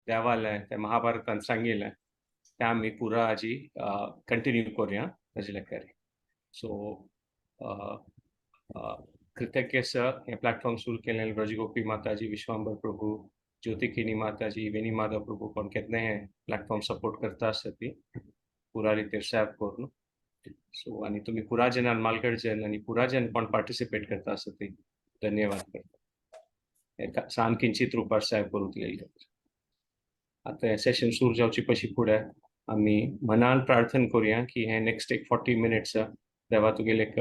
देवालें तें महाभारतान सांगिल्लें तें आमी पुरा आजी कंटिन्यू करुया ताजे लेखारी. सो कृतज्ञ सर हें प्लॅटफॉर्म सुरू केलें ब्रजगोपी माताजी, विश्वांबर प्रभू, ज्योतिकिनी माताजी, वेणी माधव प्रभू कोण केन्ना हें प्लॅटफॉर्म सपोर्ट करता आसता ती पुरा रितीर सेव करून. सो आनी तुमी पुरा जनान मालगडजन आनी पुरा जन कोण पार्टिसिपेट करता आसता ती धन्यवाद करता. एका सान किंचित रुपार सेव करूंक दिलेली. आतां हें सेशन सुरू जावचे पशी फुडें आमी मनान प्रार्थना करुया की हें नेक्स्ट एक 40 मिनट्स देवा तुगेले एक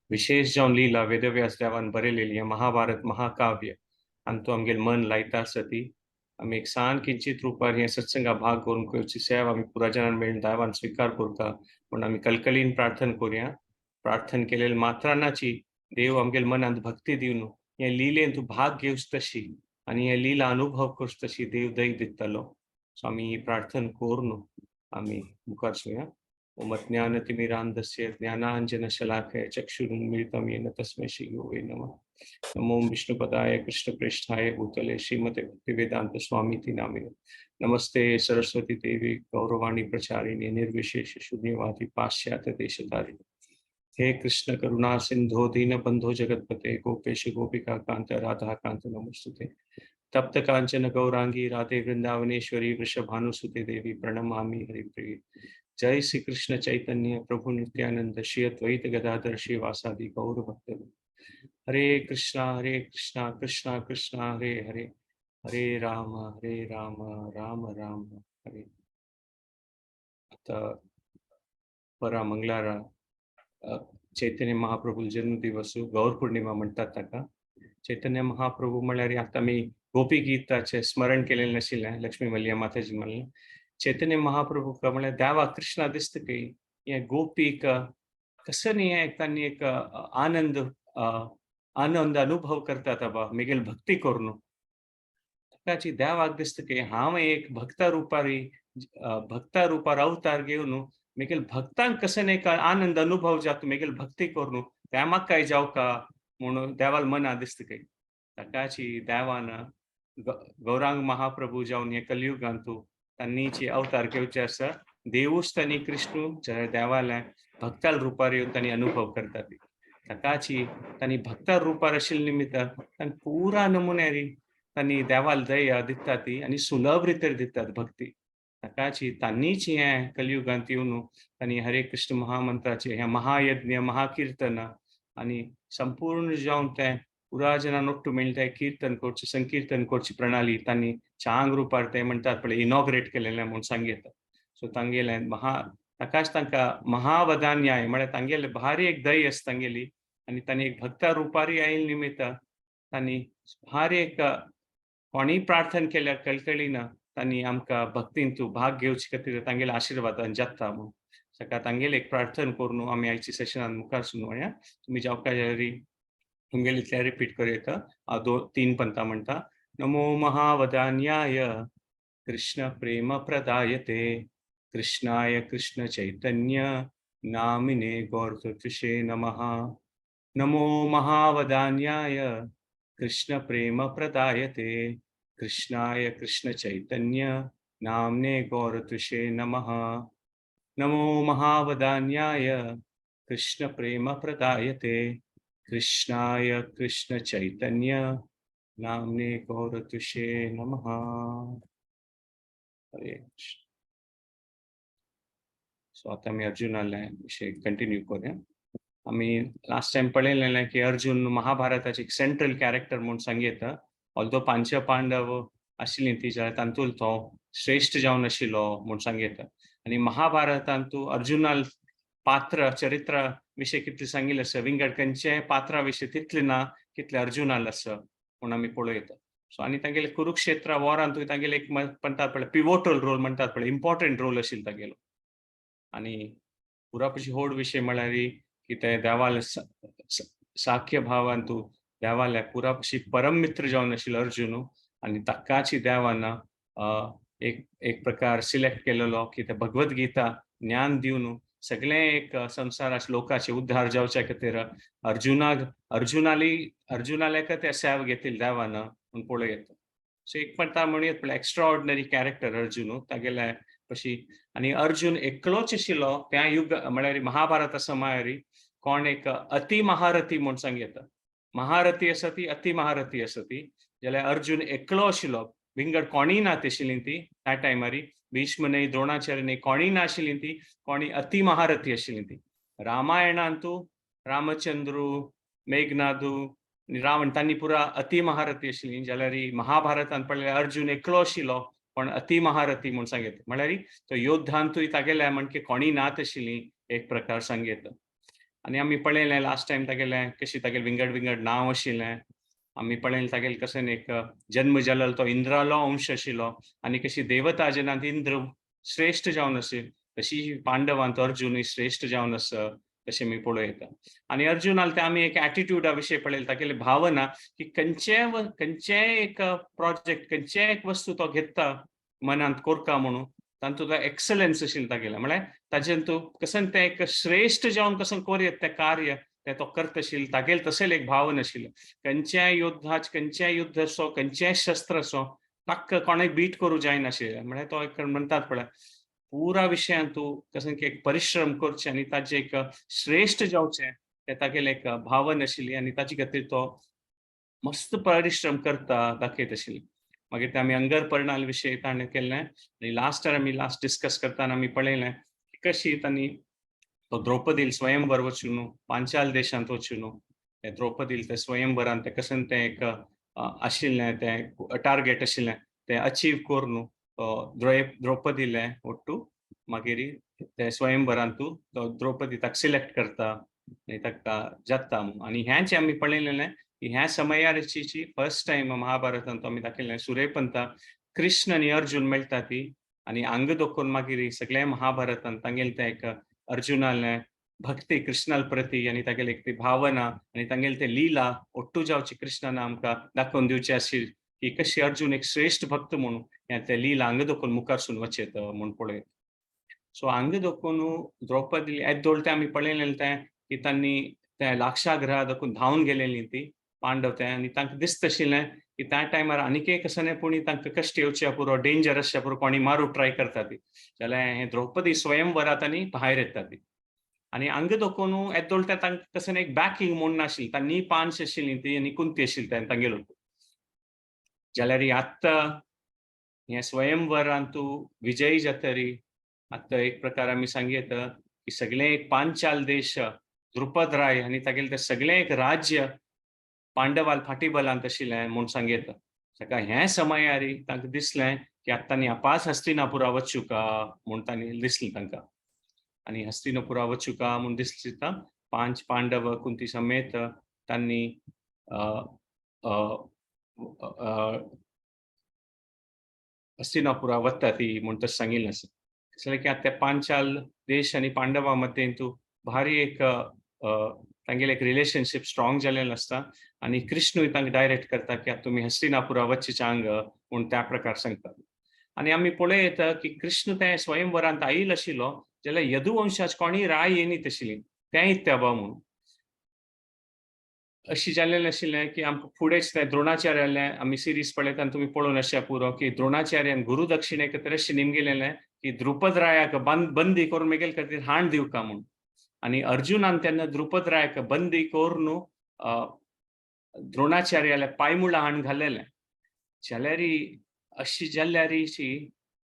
विशेष जावन लीला वेदव्यास देवान बरयलेली हें महाभारत महाकाव्य आनी तो आमगेलें मन लायता आसता ती आमी एक सान किंचित रुपार हें सत्संगा भाग करून करची सेवा आमी पुरा जनान मेळून देवान स्विकार करता म्हूण आमी कलकलीन प्रार्थना करुया. प्रार्थना केलेले मात्रानाची देव आमगेले मनांत भक्ती दिवन हे लिलेन तूं भाग घेवच तशी आनी हे लीला अनुभव करच तशी देव दय दितलो. सो आमी ही प्रार्थना करून आमी मुखार सुया. ओम अज्ञानतिमिरान्धस्य ज्ञानाञ्जनशलाकया चक्षुरुन्मीलितं येन तस्मै श्रीगुरवे नमः. नमो विष्णुपदाय कृष्णप्रेष्ठाय भूतले श्रीमते भक्तिवेदांत स्वामीति नामिने. नमस्ते सरस्वती देवी गौरवाणी प्रचारिणे निर्विशेष शून्यवादी पाश्चात्य देशतारिणे. हे कृष्ण करुणा सिंधो दीनबंधो जगतपते गोपेश गोपिका कांत राधा कांत नमोस्तुते. तप्त कांचन गौरांगी राधे वृंदावनेश्वरी वृषभानुसुते देवी प्रणमामि हरिप्रिये. जय श्री कृष्ण चैतन्य प्रभु नित्यानंद श्री अद्वैत गदाधर श्रीवासादि गौर भक्त. हरे कृष्णा कृष्णा कृष्णा हरे हरे, हरे राम राम राम हरे. आता परा मंगळारा चैतन्य महाप्रभू जन्मदिवस गौर पौर्णिमा म्हणतात ताका. चैतन्य महाप्रभू म्हळ्यार आतां आमी गोपी गीताचें स्मरण केलेलें नाशिल्लें लक्ष्मी मल्ल्या माताजी म्हणलें. चैतन्य महाप्रभू म्हळ्यार देवा कृष्णा दिसता की हे गोपीक कसं न्ही एक तांणी एक आनंद आनंद अनुभव करतात बाबा मेगेल भक्ती करून. ताकाची देवाक दिसता की हांव एक भक्ता रुपारी भक्ता रुपार अवतार घेवन मेगेल भक्तांक कसं न्ही एक आनंद अनुभव जाता मेगेल भक्ती करून तें म्हाकाय जावका म्हणून देवाल मना दिसता की ताकाची देवान गौरांग महाप्रभू जावन हे कलयुगांतू तांणीची अवतार घेवचे आसा. देवूच तांणी कृष्णू देवाले भक्ताल रुपार येवन तांणी अनुभव करतात. ताकाची तांणी भक्ता रुपार आशिल्ले निमित्त तांणी पुरा नमुन्यारी तांणी देवाल दया दिता ती आनी सुलभ रितीर दितात भक्ती. ताकाची तांणीच हें कलयुगांत येवन तांणी हरे कृष्ण महामंत्राचे हें महायज्ञ महाकीर्तन आनी संपूर्ण जावन तें पुरा जनां ಒಟ್ಟು मेळटा कीर्तन करची संकीर्तन करची प्रणाली तांणी चांग रुपार ते म्हणटात पळय इनॉग्रेट केलेलें म्हूण सांगता. सो तांगेलें महा ताकाच तांकां महावदान्याय म्हळ्यार तांगेले भारी एक दय आसा तांगेली आनी तांणी एक भक्ता रुपारी आयिल्ले निमित्त तांणी भारी एक कोणीय प्रार्थना केल्यार कळकळीन तांणी आमकां भक्तीन तूं भाग घेवचे खातीर तांगेले आशिर्वादान जाता म्हूण ताका तांगेले एक प्रार्थना करून आमी आयच्या सेशनान मुखार सुनोया. तुमी जावका जाल्यार तुमगेले इतलें रिपीट करूं येता. हांव दोन तीन पंता म्हणटा. नमो महावदान्याय कृष्ण प्रेम प्रदायते कृष्णाय कृष्ण चैतन्य नामिने गौरतृषे नमः. नमो महावदान्याय कृष्ण प्रेम प्रदायते कृष्णाय कृष्ण चैतन्य नामने गौरतृषे नमः. नमो महावदान्याय कृष्ण प्रेम प्रदायते कृष्णाय कृष्ण चैतन्य नामने गौरतुषे नमः. हरे कृष्ण. सो आता आमी अर्जुनाले विशय कंटिन्यू करूया. आमी लास्ट टायम पळयलेलें की अर्जुन महाभारताचे एक सेंट्रल कॅरेक्टर म्हूण सांगयता. ऑल्दो पांच पांडव आशिल्लीं ती जाल्यार तातूंत तो श्रेश्ठ जावन आशिल्लो म्हूण सांगयता. आनी महाभारतांतू अर्जुनाल पात्र चरित्र विशय कितलें सांगिल्लें आसा विंगड खंयचे पात्रा विशय तितलें ना कितलें अर्जुनाल आसा म्हूण आमी पळयता. सो आनी तांगेले कुरुक्षेत्र वॉरांतूय तांगेले एक म्हणटात पळय पिवोटल रोल म्हणटात पळय इम्पॉर्टंट रोल आशिल्लो तागेलो. आनी पुरापशी व्हड विशय म्हळ्यार की ते देवाले साख्य भावांतू देवाले पुरापशी परम मित्र जावन आशिल्लो अर्जुन आनी ताकाची देवान एक एक प्रकार सिलेक्ट केलेलो की ते भगवत गीता ज्ञान दिवन सगळें एक संवसाराचे लोकाचे उद्धार जावच्या खातीर अर्जुनाक अर्जुनाली अर्जुनाले ते सेव घेतिल्ली देवान म्हूण पळोवं येता. सो एक प्रकार म्हणूं येता एक्स्ट्रा ऑर्डिनरी कॅरेक्टर अर्जुन तागेले पशी. आनी अर्जुन एकलोच आशिल्लो त्या युग म्हळ्यार महाभारता समयार कोण एक अति महारथी म्हूण सांग येता. महारथी आसा ती, अति महारथी आसा ती. जाल्यार अर्जुन एकलो आशिल्लो, विंगड कोणीय ना आशिल्ली ती त्या टायमार. भीष्म न्हय, द्रोणाचार्य न्हय, कोणीय नाशिल्ली ती, कोणी अति महारथी आशिल्ली ती. रामायणांतू रामचंद्रू, मेघनादू, रावण तांणी पुरा अति महारथी आशिल्ली. जाल्यार महाभारतान पळयल्यार अर्जुन एकलो आशिल्लो पण अति महारथी म्हूण सांग येता. म्हळ्यार तो योद्धांतूय तागेल्या म्हणके कोणी नात आशिल्ली एक प्रकार सांग येता. आनी आमी पळयलें लास्ट टायम तागेलें कशी तागेलें विंगड विंगड नांव आशिल्लें. आमी पळयलें तागेलें कशें एक जन्म जालो तो इंद्रालो अंश आशिल्लो आनी कशी देवता जनांत इंद्र श्रेश्ठ जावन आसे तशी पांडवांत अर्जुनूय श्रेश्ठ जावन आसा तशें आमी पळोवं येता. आनी अर्जुनाल ते आमी एक एटिट्यूडा विशय पळयले, तागेली भावना की खंयचेय खंयचेय एक प्रोजेक्ट, खंयचेय एक वस्तू तो घेता मनांत कोरका म्हणून तातूंत एक्सलन्स आशिल्लें तागेलें. म्हळ्यार ताजेन तूं कशें तें एक श्रेश्ठ जावन कसं करूं येता तें कार्य तें तो करता आशिल्लें. तागेलें तशें एक भावना आशिल्लें. खंयच्याय युद्धाच, खंयच्याय युद्ध असो, खंयचेय शस्त्र असो, ताका कोणाक बीट करूं जायनाशिल्लें. म्हळ्यार तो एक म्हणटात पळय पुरा विशयान तूं कसं की एक परिश्रम करचें आनी ताजें एक श्रेश्ठ जावचें तें तागेलें एक भावना आशिल्ली आनी ताजे खातीर तो मस्त परिश्रम करता दाखयत आशिल्ली. मागीर ते आमी अंगर पर्णाल विशय ताणें केल्लें आनी लास्ट आमी लास्ट डिस्कस करतना आमी पळयलें की कशी तांणी तो द्रौपदील स्वयंवर वचून पांचाल देशांत वचून ते द्रौपदील ते स्वयंवरान ते कशें तें एक आशिल्लें तें टार्गेट आशिल्लें तें अचीव करून तो द्रौपदीलें ಒಟ್ಟು मागीर ते स्वयंवरांतू तो द्रौपदी ताका सिलेक्ट करता आनी ताका जाता. आनी हेंच आमी पळयलेलें की ह्या समयाची फर्स्ट टायम महाभारतांत आमी दाखयलें सुरेपंता कृष्ण आनी अर्जुन मेळटा ती. आनी हांगा दाखोवन मागीर सगळ्या महाभारतान तांगेलें तें एक अर्जुनालें भक्ती कृष्णाल प्रती आनी तागेली एक ती भावना आनी तांगेली ते लीला ಒಟ್ಟು जावची कृष्णान आमकां दाखोवन दिवची आशिल्ली की कशी अर्जुन एक श्रेश्ठ भक्त म्हणून हें ते लीला हांगा दाखोवन मुखारसून वचेत म्हूण पळयत. सो हांगा दाखोवन द्रौपदी येदोळ तें आमी पळयलें तें की तांणी तें लाक्षागृहा दाखोवन धांवन गेलेली ती पांडव तें. आनी तांकां दिसता आशिल्लें की त्या टायमार आनीक एक कसं पुणी तांकां कश्ट येवचे पुरो, डेंजर आसच्या पुरो, कोणी मारू ट्राय करता ती. जाल्यार हें द्रौपदी स्वयंवरात आनी भायर येता ती. आनी हांगा दाखोवन येदोळ तें तांकां कसं एक बॅकिंग म्हूण नाशिल्ली, तांणी पांच आशिल्ली ती आनी कुंती आशिल्ली तांगेलो. जाल्यार आतां हें स्वयंवरांतू विजयी जातरी आतां एक प्रकार आमी सांग येता की सगळे एक पांचाल देश द्रुपद राय आनी तागेलें तें सगळें एक राज्य पांडवाल फाटीबलांत आशिल्लें म्हूण सांग येता. ताका हें समयार तांकां दिसलें की आतां तांणी आपास हस्तिनापुरा वचूका म्हूण तांणी दिसलें तांकां. आनी हस्तिनापुरा वचूका म्हूण दिसलें. पांच पांडव कुंती समेत तांणी हस्तिनापुरा वता ती म्हूण तशें सांगिल्लें आसा. जालें की आतां ते पांचाल देश आनी पांडवा मध्य तूं भारी एक तांगेलें एक रिलेशनशीप स्ट्रॉंग जालेलें आसता. आनी कृष्णूय तांकां डायरेक्ट करता की आतां तुमी हस्तिनापुरा वचचे हांग म्हूण त्या प्रकार सांगता. आनी आमी पळय येता की कृष्ण ते स्वयंवरांत आयिल्लो आशिल्लो जाल्यार यदुवंशाच कोणीय राय येनीत आशिल्ली तें इत्याबा म्हणून अशी जाल्लें आशिल्लें की आमकां फुडेंच तें द्रोणाचार्यालें आमी सिरीज पळयता आनी तुमी पळोवन आसच्या पुरो की द्रोणाचार्यान गुरु दक्षिणे खातीर अशें निमगिलेलें की द्रुपद रायाक बंदी करून मेगेले खातीर हाण दिवका म्हूण. आनी अर्जुनान तेन्ना द्रुपद रायाक बंदी करून द्रोणाचार्याल्या पांयमुळां हाण घालेलें. जाल्यार अशी जाल्यारीची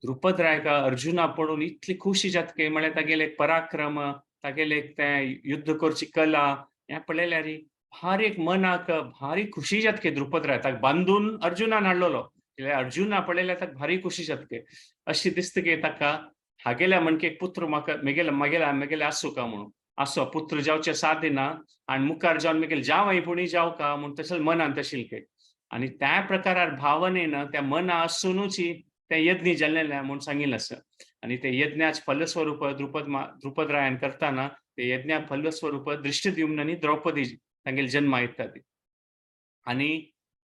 द्रुपद रायाक अर्जुना पळोवन इतली खुशी जाता की म्हळ्यार तागेले एक पराक्रम, तागेले एक तें युद्ध करची कला हें पळयल्यार भारी एक मनाक भारी खुशी जाता की द्रुपद राय ताका बांदून अर्जुनान हाडलेलो. जाल्यार अर्जुना पळयल्यार ताका भारी खुशी जाता की अशी दिसता की ताका हागेल्या म्हणके एक पुत्र म्हाका मेगेले मेगेले मेगेले आसूं का म्हणून असो पुत्र जावचे साथ दिना आनी मुखार जावन मेगेले जावं पुणी जावं का म्हूण तशें मनांत आशिल्लें की. आनी त्या प्रकारार भावनेन त्या मना आसुनूच तें यज्ञ जाल्लें म्हूण सांगिल्लें आसा. आनी ते यज्ञाच फलस्वरूप द्रुपद द्रुपद रायान करतना ते यज्ञा फलस्वरूप दृष्टिद्युम्न आनी द्रौपदी तांगेले जन्मा येता ती. आनी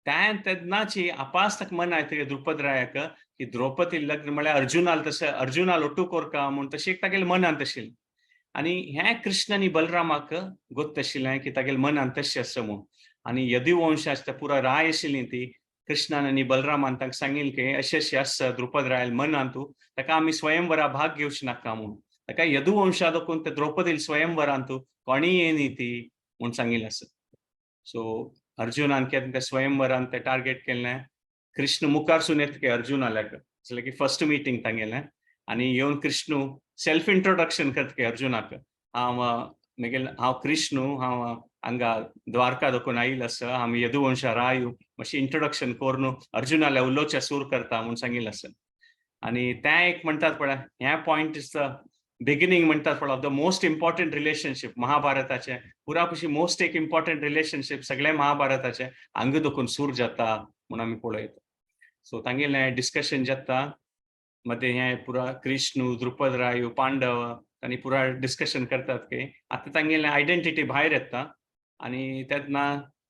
त्या तेन्नाची आपास ताका मना येता द्रुपद रायाक की द्रौपदी लग्न म्हळ्यार अर्जुनाल तशें अर्जुनाल ಒಟ್ಟು कोरका म्हूण तशें एक तागेले मनांत आशिल्लें. आनी हें कृष्ण आनी बलरामाक गोत्त आशिल्लें की तागेले मनांत तशें आसा म्हूण. आनी यदुवंशाच ते पुरा राय आशिल्ली ती कृष्णान आनी बलरामान तांकां सांगिल्लें की अशें अशें आसा द्रुपद रायाल मनांतू, ताका आमी स्वयंवरा भाग घेवचे नाका म्हूण. ताका यदुवंशा दाखोवन ते द्रौपदील स्वयंवरांतू कोणीय येनी ती म्हूण सांगिल्लें आसा. सो अर्जुनान केन्ना ते स्वयंवरान ते टार्गेट केल्लें. कृष्ण मुखारसून येता की अर्जुनाल्याक जालें की फर्स्ट मिटींग तांगेलें आनी येवन कृष्णू सेल्फ इंट्रोडक्शन करता की अर्जुनाक, हांव मागीर हांव कृष्णू, हांव हांगा द्वारका दाखोवन आयिल्लो आसा, हांव यदुवंशा रायू, मातशें इंट्रोडक्शन करून अर्जुनाल्या उलोवचें सूर करता म्हूण सांगिल्लें आसा. आनी तें एक म्हणटात पळय, हें पॉयंट is the beginning म्हणटात पळय of the most important relationship महाभारताचें. पुरा पशी मोस्ट एक इम्पॉर्टंट रिलेशनशीप सगळें महाभारताचें हांगा दाखोवन सूर जाता म्हूण आमी पळयता. सो तांगेलें डिस्कशन जाता मदें, हें पुरा कृष्णू, द्रुपद रायू, पांडव तांणी पुरा डिस्कशन करतात की आतां तांगेलें आयडेंटिटी भायर येता. आनी तेन्ना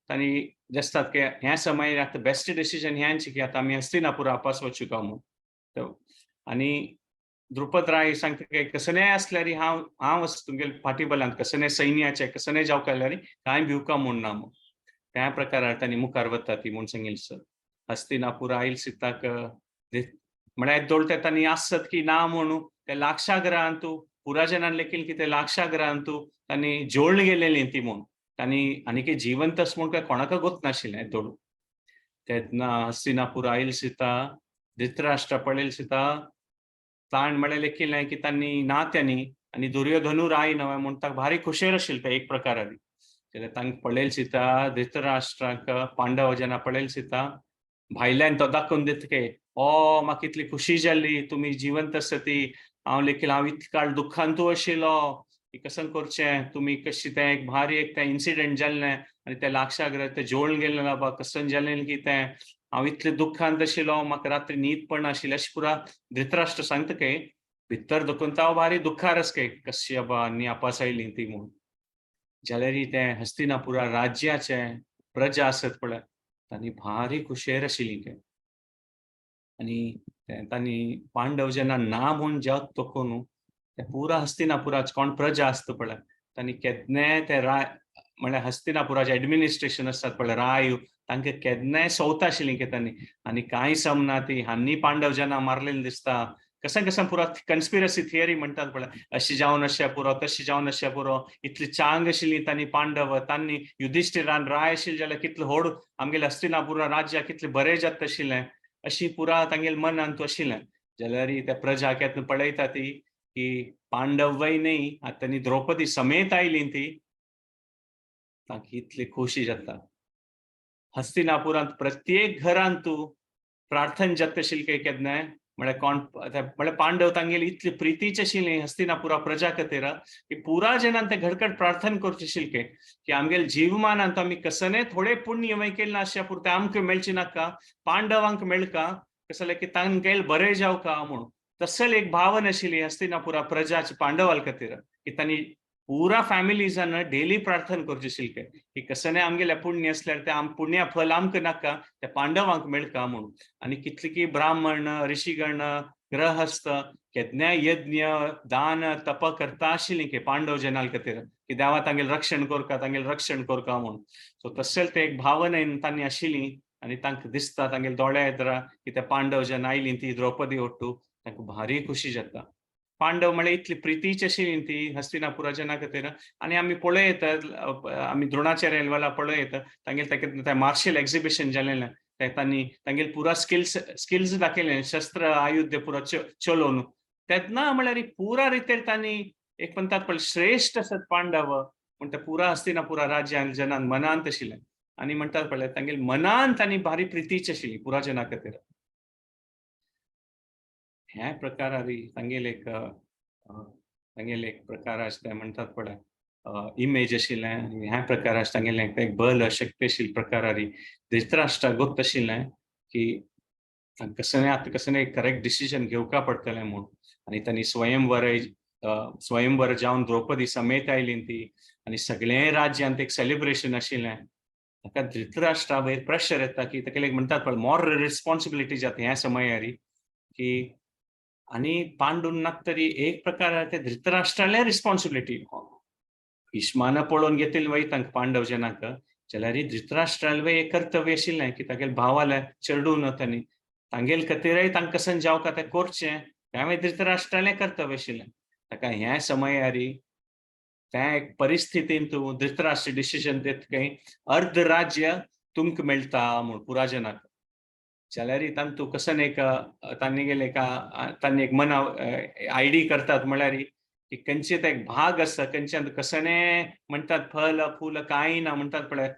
तांणी दिसतात की ह्या समय आतां बेस्ट डिसिजन ह्यांची की आतां आमी हस्तिनापूर वापस वचूं म्हूण. आनी द्रुपद राय सांगता की कसलेंय आसल्यार हांव हांव तुमगेले फाटीबलांत, कसलें सैन्याचें कसलें जावंक जाल्यार कांय भिवका म्हूण ना म्हूण. त्या प्रकारार तांणी मुखार वता ती म्हूण सांगिल्लें सर. हस्तिनापूर आयल सिताक म्हळ्यार दोळटे तांणी आसत की ना म्हणून ते लाक्षागृहांतू पुराजनान लेखील की ते लाक्षागृहांतू तांणी जोडून गेलेली ती म्हूण. तांणी आनीक जिवंत आस म्हूण काय कोणाक गोत नाशिल्लें दोळू. तेन्ना हस्तिनापूर आयल सीता धृतराष्ट्र पळयल सीता ताण म्हळ्यार लेखिल्लें की तांणी ना त्यांनी आनी दुर्योधनू राय नवे म्हूण ताका भारी खुशेर आशिल्ले ते एक प्रकारान. जाल्यार तांकां पळयल सीता धृतराष्ट्राक पांडव जेन्ना पळयल सीता भायल्यान तो दाखोवन दिता की ओ म्हाका इतली खुशी जाली तुमी जिवंत आसा ती, हांव लेखील हांव इतलो काळ दुख्खांतू आशिल्लो की कसं करचें, तुमी कशी तें एक भारी एक तें इन्सिडंट जाल्लें आनी तें लाक्षागृह तें जोडून गेल्लें बाबा कसं जालें की तें हांव इतलें दुख्खांत आशिल्लो, म्हाका रात्री न्हीद पडनाशिल्ली अशें पुरा धृतराष्ट्र सांगता की भितर दुखून हांव भारी दुख्खार आसा की कशी बाबा आनी आपास आयली ती म्हूण. जाल्यार तें हस्तिनापुरा राज्याचें प्रजा आसत पळय तांणी भारी खुशेर आशिल्ली ते. आनी तांणी पांडव जेन्ना ना म्हूण जग तोखोवन ते पुरा हस्तिनापुराच कोण प्रजा आसता पळय तांणी केन्नाय ते राय म्हळ्यार हस्तिनापुराचें एडमिनिस्ट्रेशन आसतात पळय राय तांकां केन्नाय सोवता आशिल्ली की तांणी आनी कांय समना ती हांनी पांडव जेन्ना मारलेलें दिसता कसं कसं पुरा कन्स्पिरसी थियरी म्हणटात पळय अशी जावन अशें पुरो तशी जावन अशें पुरो, इतली चांग आशिल्ली तांणी पांडव, तांणी युधिश्ठिरान राय आशिल्ले जाल्यार कितलें व्हड आमगेलें हस्तिनापुरा राज्याक कितलें बरें जाता आशिल्लें अशी पुरा तांगेले मनांत आशिल्लें. जाल्यार त्या प्रजा केन्ना पळयता ती की पांडवय न्ही आतां तांणी द्रौपदी समेत आयली ती तांकां इतली खोशी जाता. हस्तिनापुरांत प्रत्येक घरांत तूं प्रार्थना जाता आशिल्ली काय केन्नाय म्हळ्यार कोण म्हळ्यार पांडव तांगेली इतली प्रितीचे आशिल्ली हस्तिनापुरा प्रजा खातीर की पुरा जनान ते घडकट प्रार्थना करचे आशिल्ले की आमगेले जीवमानांत आमी कसने थोडे पुण्य केल्ले आसच्या पुरते आमकां मेळचे नाका, पांडवांक मेळका, कसले की तांगेले बरें जावका म्हणून. तसल एक भावना आशिल्ली हस्तिनापुरा प्रजाची पांडवाल खातीर की तांणी पुरा फॅमिलीजान डेली प्रार्थना करची आशिल्ले की कसने आमगेले पुण्य आसल्यार ते आम पुण्य फल आमकां नाका, ते पांडवांक मेळका म्हणून. आनी कितले की ब्राह्मण ऋषीगण ग्रहस्थ केन्नाय यज्ञ दान तप करता आशिल्ली की पांडव जनाल खातीर की देवा तांगेले रक्षण करका, तांगेले रक्षण करका म्हणून. सो तशें ते एक भावनेन तांणी आशिल्ली आनी तांकां दिसता तांगेले दोळ्या येदरा की ते पांडव जेन्ना आयली ती द्रौपदी ओट्टू तांकां भारी खुशी जाता. पांडव म्हळ्यार इतली प्रितीची आशिल्ली ती हस्तिनापुरा जना खातीर. आनी आमी पळयतात आमी द्रोणाचार्य वेळार पळयतात तांगेले ताका ते मार्शल एक्झिबिशन जालेलें ते तांणी तांगेले पुरा स्किल्स स्किल्स दाखयले शस्त्र आयुध पुरा चलोवन तेन्ना म्हळ्यार पुरा रितीर तांणी एक म्हणटात पळय श्रेश्ठ आसत पांडव म्हण ते पुरा हस्तिनापुरा राज्यान जनान मनांत आशिल्लें. आनी म्हणटात पळय तांगेले मनांत तांणी भारी प्रितीची आशिल्ली पुरा जना खातीर. ह्या प्रकारारी तांगेले एक प्रकार ते म्हणटात पळय इमेज आशिल्लें आनी ह्या प्रकारार तांगेलें एक बल शक्ती आशिल्ली प्रकारारी धृतराष्ट्राक गोत्त आशिल्लें की कसलें आतां कसलें करेक्ट डिसिजन घेवका पडटलें म्हूण. आनी तांणी स्वयंवर स्वयंवर जावन द्रौपदी समेत आयली ती आनी सगळें राज्यांत एक सेलिब्रेशन आशिल्लें. ताका धृतराष्ट्रा वयर प्रेशर येता की ताका एक म्हणटात पळय मॉरल रिस्पॉन्सिबिलिटी जाता ह्या समयारी की आनी पांडूंक तरी एक प्रकार ते धृतराष्ट्राले रिस्पॉन्सिबिलिटी भीष्मान पळोवन घेतिल्ले वयता तांकां पांडव जनाक. जाल्यार धृतराष्ट्रालय एक कर्तव्य आशिल्लें की तागेले भावाले चेडूं न्हू तांणी तांगेले खातीरय तांकां कसन जावका तें करचें, तें मागीर धृतराष्ट्रालें कर्तव्य आशिल्लें. ताका ह्या समयारी त्या एक परिस्थितीन तूं धृतराष्ट्र डिसिजन देत खंय अर्ध राज्य तुमकां मेळटा म्हूण पुराजनाक. जाल्यार तांतू कसन एक तांणी गेले एका तांणी एक मना आयडी करतात म्हळ्यार की खंयचे ते एक भाग आसा खंयच्यान कसने म्हणटात फल फूल कांय ना म्हणटात पळय,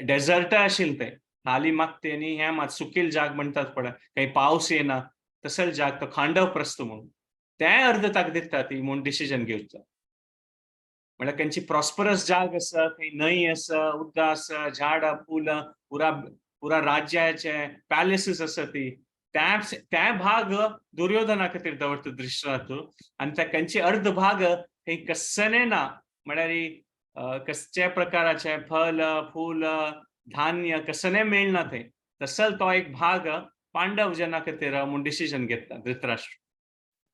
डेजर्ट आशिल्लें तें, खाली मागते न्ही हें मात सुकील जाग म्हणटात पळय, काही पावस येना तसल जाग तो खांडव प्रस्थ म्हणून तें अर्ध ताका दिता ती म्हूण डिसिजन घेवचो. म्हळ्यार खंयची प्रॉस्परस जाग आसा, थंय न्हंय आसा, उदक आसा, झाडां फुलां, पुरा पुरा राज्याचे पॅलेसीस आसा ती त्या त्या भाग दुर्योधना खातीर दवरता धृतराष्ट्र. आनी त्या खंयचे अर्ध भाग थंय कसने ना म्हळ्यार कसच्या प्रकाराचे फल फूल धान्य कसने मेळना थंय, तसल तो एक भाग पांडव जना खातीर म्हूण डिसिजन घेतला धृतराष्ट्र.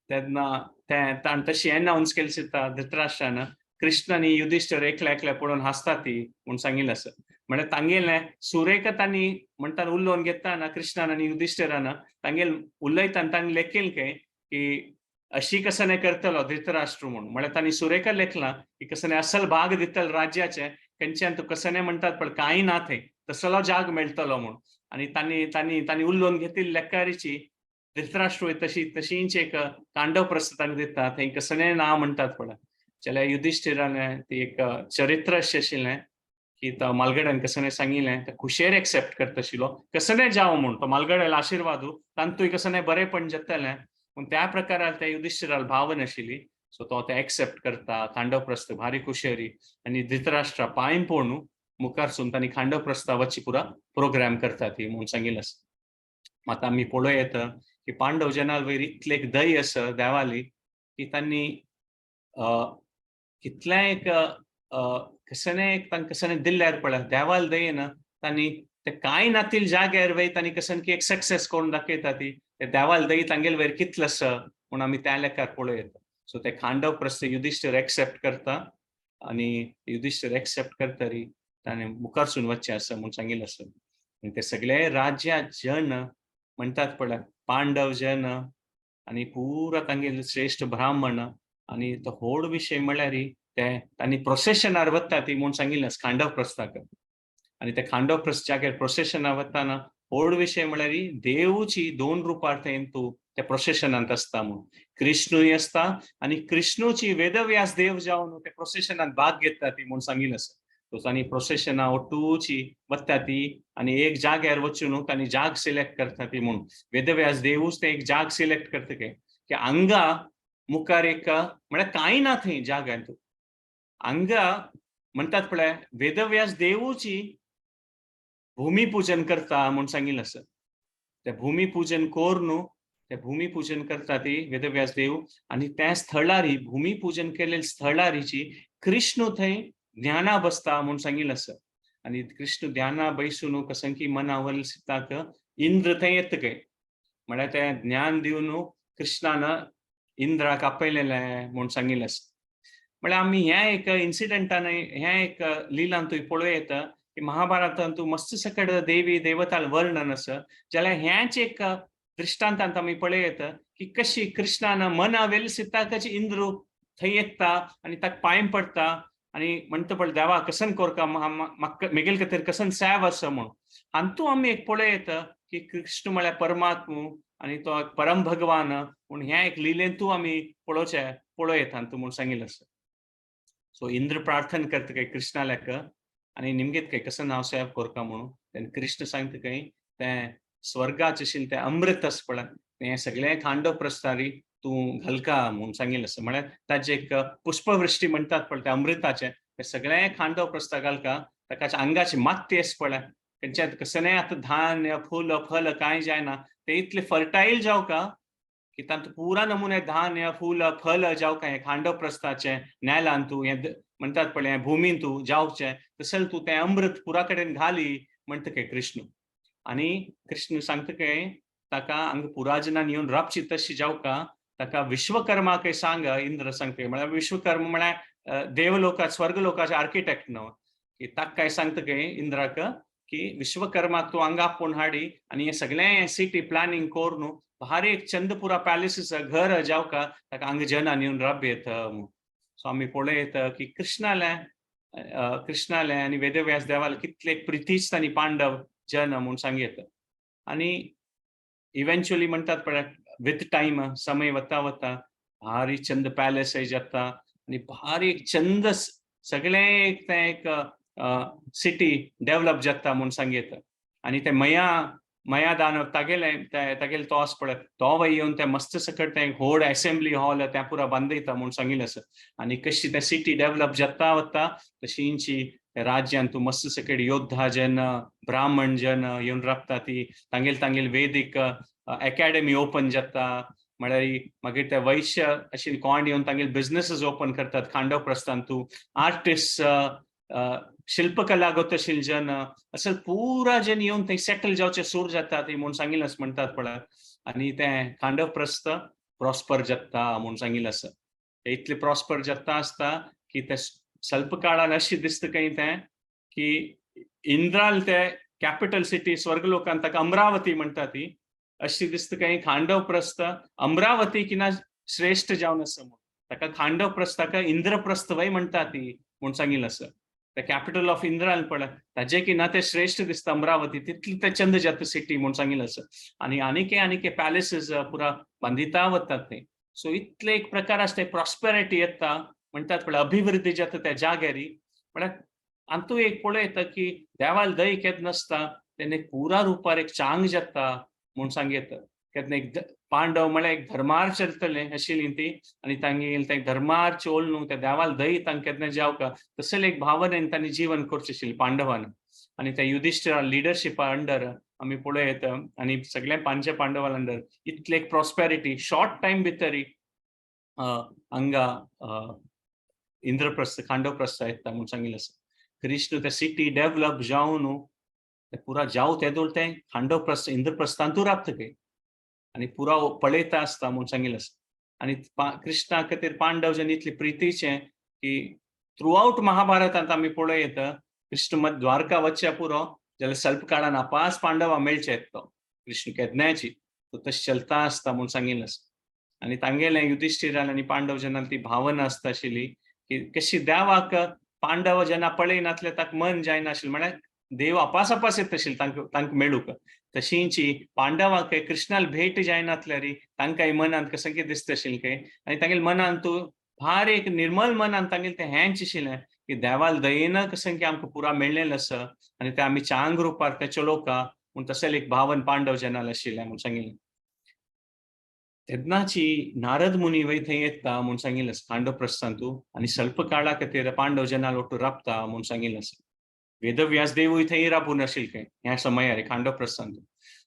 तेन्ना तें ताणें तशी एनावन्स केली दिसता धृतराष्ट्रान, कृष्ण आनी युधिश्ठर एकल्या एकल्या पळोवन हांसता ती म्हूण सांगिल्लें आसा. म्हळ्यार तांगेलें सुरेख तांणी म्हणटात उलोवन घेतना कृष्णान आनी युधिश्ठरान तांगेल उलयतना तांणी लेखील खंय की अशी कसने करतलो धृतराष्ट्र म्हूण. म्हळ्यार तांणी सुरेखा लेखलां की कसने असल भाग दितलो राज्याचे खंयच्यान तूं कसने म्हणटात पण कांय ना थंय तसलो जाग मेळटलो म्हूण. आनी तांणी तांणी तांणी उलोवन घेतिल्ली लेखारीची धृतराष्ट्र तशी तशींच एक कांडव प्रस्थ तांकां दिता थंय कसने ना म्हणटात पळय. जाल्यार युधिश्ठिरान ती एक चरित्र अशें आशिल्लें की तो मालगड्यान कसने सांगिल्लें ते खुशेर एक्सेप्ट करता आशिल्लो कसने जावं म्हूण, तो मालगड्यालो आशिर्वादू तांतूय कसने बरेंपण जातलें पूण त्या प्रकारान त्या युधिश्ठिराल भावना आशिल्ली. सो तो ते एक्सेप्ट करता खांडवप्रस्थ भारी खुशेरी आनी धृतराष्ट्रा पांय पळोवन मुखारसून तांणी खांडवप्रस्था पुरा प्रोग्राम करता ती म्हूण सांगिल्लें आसा. आतां आमी पळोवं येता की पांडव जनाल वयर इतले एक दय आसा देवाली की तांणी कितलें एक कसने एक तांकां कसने दिल्यार पळय देवाल दयेन तांणी ते कांय नातील जाग्यार वयर तांणी कसन की एक सक्सेस करून दाखयता ती ते देवाल दई तांगेल वयर कितलें आसा म्हूण आमी त्या लेखार पळोवं येता. सो ते खांडव प्रस्थ युधिश्ठर एक्सेप्ट करता आनी युधिश्ठर एक्सेप्ट करतरी ताणें मुखारसून वचचें आसा म्हूण सांगिल्लें आसा. आनी ते सगळे राज्या जन म्हणटात पळय पांडव जन आनी पुरा तांगेले श्रेश्ठ ब्राह्मण आनी तो व्हड विशय म्हळ्यार ते तांणी प्रोसेशनार वता ती म्हूण सांगिल्लें खांडव प्रस्थाक. आनी ते खांडव प्रस्थ जाग्यार प्रोसेशनार वताना व्हड विशय म्हळ्यार देवची दोन रुपार थंय तूं त्या प्रोसेशनांत आसता म्हूण, कृष्णूय आसता आनी कृष्णूची वेदव्यास देव जावन त्या प्रोसेशनांत भाग घेता ती म्हूण सांगिल्लें आसा. सो तांणी प्रोसेशना ओटूची वता ती आनी एक जाग्यार वचून तांणी जाग सिलेक्ट करता ती म्हूण वेदव्यास देवूच ते एक जाग सिलेक्ट करता की हांगा मुखार एक म्हळ्यार कांय ना थंय जाग्यांत हांगा म्हणटात पळय वेदव्यास देवूची भूमिपूजन करता म्हूण सांगिल्लें आसा. ते भूमिपूजन करून ते भूमिपूजन करता ती वेदव्यास देव आनी त्या स्थळारी भूमिपूजन केलेल्या स्थळारीची कृष्ण थंय ज्ञाना बसता म्हूण सांगिल्लें आसा. आनी कृष्ण ध्याना बैसून कसंकी मनावल सिताक इंद्र थंय येता खंय म्हळ्यार तें ज्ञान दिवन कृष्णान इंद्राक आपयलेलें म्हूण सांगिल्लें आसा. म्हळ्यार आमी ह्या एक इन्सिडंटान ह्या एक लिलांतूय पळोवं येता की महाभारतांतू मस्त सकड देवी देवताल वर्णन आसा. जाल्यार ह्याच एक दृश्टांतांत आमी पळोवं येता की कशी कृष्णान मना वेल सिताकाची इंद्र थंय येता आनी ताका पांय पडटा आनी म्हणटा पळय देवा कसन कोरका म्हाका मेगेल खातीर कसन सेव आसा म्हूण. हातूंत आमी एक पळोवं येता की कृष्ण म्हळ्यार परमात्मू आनी तो परम भगवान पूण ह्या एक लिलेंतू आमी पळोवचें पळोवं येता हातूंत म्हूण सांगिल्लें आसा. सो इंद्र प्रार्थना करता काय कृष्णाल्याक आनी निमगेत काय कसं नांव सेव कोरका म्हणून. तेन्ना कृष्ण सांगता काय तें स्वर्गाचें आशिल्लें तें अमृत आसा पळय तें सगळें खांडव प्रस्तारी तूं घालका म्हूण सांगिल्लें आसा. म्हळ्यार ताजें एक पुष्पवृष्टी म्हणटात पळय तें अमृताचें तें सगळें खांडव प्रस्ता घालका ताका आंगाची माती आसा पळय खंयच्यात कसलें आतां धान्य फूल फल कांय जायना तें इतलें फर्टायल जावका की तातूंत पुरा नमुने धान्य फूल फल जावका हें खांडव प्रस्थाचें नेलान तूं हें म्हणटात पळय हें भुमीन तूं जावचें तशें तूं तें अमृत पुरा कडेन घाली म्हणटा काय कृष्ण. आनी कृष्ण सांगता काय ताका हांगा पुराजनान येवन राबची तशी जावका ताका विश्वकर्माकय सांग इंद्र सांगता. म्हळ्यार विश्वकर्म म्हळ्यार देवलोकात स्वर्गलोकाचे आर्किटेक्ट न्हू की ताका काय सांगता काय इंद्राक की विश्वकर्मा तूं हांगा आपोवन हाडी आनी हें सगळें सिटी प्लॅनिंग करून भारी एक चंदपुरा पॅलेसीस घर जावका ताका हांगा जनान येवन राब येता म्हूण. सो आमी पळयता की कृष्णाले कृष्णाले आनी वेदव्यास देवाले कितले प्रितीच आनी पांडव जन म्हूण सांगयता. आनी इव्हेंच्युअली म्हणटात पळय, विथ टायम, समय वता वता भारी चंद पॅलेस जाता आनी भारी एक चंद सगळें एक तें एक सिटी डेव्हलप जाता म्हूण सांगयता. आनी ते मया मया दानव तागेले तागेले तो आसा पळय, तो वय येवन ते मस्त सकट तें व्हड असेंब्ली हॉल तें पुरा बांदयता म्हूण सांगिल्लें आसा. आनी कशी तें सिटी डेव्हलप जाता वता तशींची राज्यान तूं मस्त सकट योद्धा जन, ब्राह्मण जन येवन राबता, ती तांगेले तांगेले वेदीक एकेडमी ओपन जाता. म्हळ्यार मागीर ते वैश्य अशे कोण येवन तांगेले बिजनसीस ओपन करतात खांडव प्रस्थान तूं, आर्टिस्ट, शिल्पकला गोतशील जन, असं पुरा जन येवन थंय सेटल जावचे सूर जाता ती म्हूण सांगिल्लें आसा म्हणटात पळय. आनी तें खांडव प्रस्थ प्रॉस्पर जाता म्हूण सांगिल्लें आसा. ते इतले प्रॉस्पर जाता आसता की ते स्वल्प काळान अशें दिसता खंय तें की इंद्राल ते कॅपिटल सिटी स्वर्गलोकान ताका अमरावती म्हणटा ती, अशी दिसता खंय खांडव प्रस्थ अमरावती किना श्रेश्ठ जावन आसा म्हूण. ताका खांडव प्रस्थाक इंद्रप्रस्थ वय म्हणटा ती म्हूण सांगिल्लें आसा. The capital of इंद्राल पळय ताजे की ना ते श्रेश्ठ दिसता अमरावती, तितली ते चंद जाता सिटी म्हूण सांगिल्लें आसा. आनी आनीक आनीक पॅलेसीस पुरा बांदिता वतात ते. सो इतले एक प्रकार आसता, प्रॉस्पेरिटी येता म्हणटात पळय, अभिवृद्धी जाता त्या जाग्यारी. म्हळ्यार आनी तूं एक पळयता की देवाल दय केन्ना नासता तेन्ना एक पुरा रुपार एक चांग जाता म्हूण सांगयता. केन्ना एक पांडव म्हळ्यार एक धर्मार चलतले आशिल्ली ती आनी तांगेले ते धर्मार चोल न्हू त्या देवाल दय तांकां केन्ना जावका तसले एक भावनेन तांणी जीवन करचें आशिल्लें पांडवान. आनी त्या युधिश्ठिरा लिडरशिपा अंडर आमी पळयता आनी सगळ्या पांच पांडवा अंडर इतले एक प्रॉस्पेरिटी शॉर्ट टायम भितरी हांगा इंद्रप्रस्थ खांडवप्रस्थ येता म्हूण सांगिल्लें आसा. कृष्ण ते सिटी डेव्हलप जावन ते पुरा जाव तेदोळ तें खांडवप्रस्थ इंद्रप्रस्थांतू राबता खंय आनी पुरा पळयता आसता म्हूण सांगिल्लें आसा. आनी कृष्णा खातीर पांडव जेन्ना इतले प्रितीचे की थ्रू आवट महाभारतांत आमी पळयता कृष्ण मत द्वारका वचच्या पुरो जाल्यार स्वल्प काळान आपास पांडवा मेळचे तो कृष्ण केदनाची तो तशें चलता आसता म्हूण सांगिल्लें आसा. आनी तांगेलें युधिश्ठिरान आनी पांडव जेन्ना ती भावना आसता आशिल्ली की कशी देवाक पांडव जेन्ना पळयनासले ताका मन जायनाशिल्लें, म्हळ्यार देव अपास अपास येता आशिल्ले तांकां तांकां मेळूंक. तशींची पांडवाक कृष्णाल भेट जायनासल्यारी तांकां मनांत कशें कितें दिसता आशिल्लें खंय आनी तांगेले मनांत तूं भार एक निर्मल मनान तांगेलें तें हेंच आशिल्लें की देवाल दयेन कशें की आमकां पुरा मेळ्ळेलें आसा आनी तें आमी चांग रुपार तें चलोवका म्हूण तशें एक भावन पांडव जनाल आशिल्लें म्हूण सांगिल्लें. तेन्नाची नारद मुनी वय थंय येता म्हूण सांगिल्लें आसा खांडव प्रस्थांतू आनी स्वल्प काळा खातीर पांडव जनाल ओटू राबता म्हूण सांगिल्लें आसा. वेदव्यास देवूय थंय राबून आशिल्ले खंय ह्या समयार खांडव प्रस्थांतू.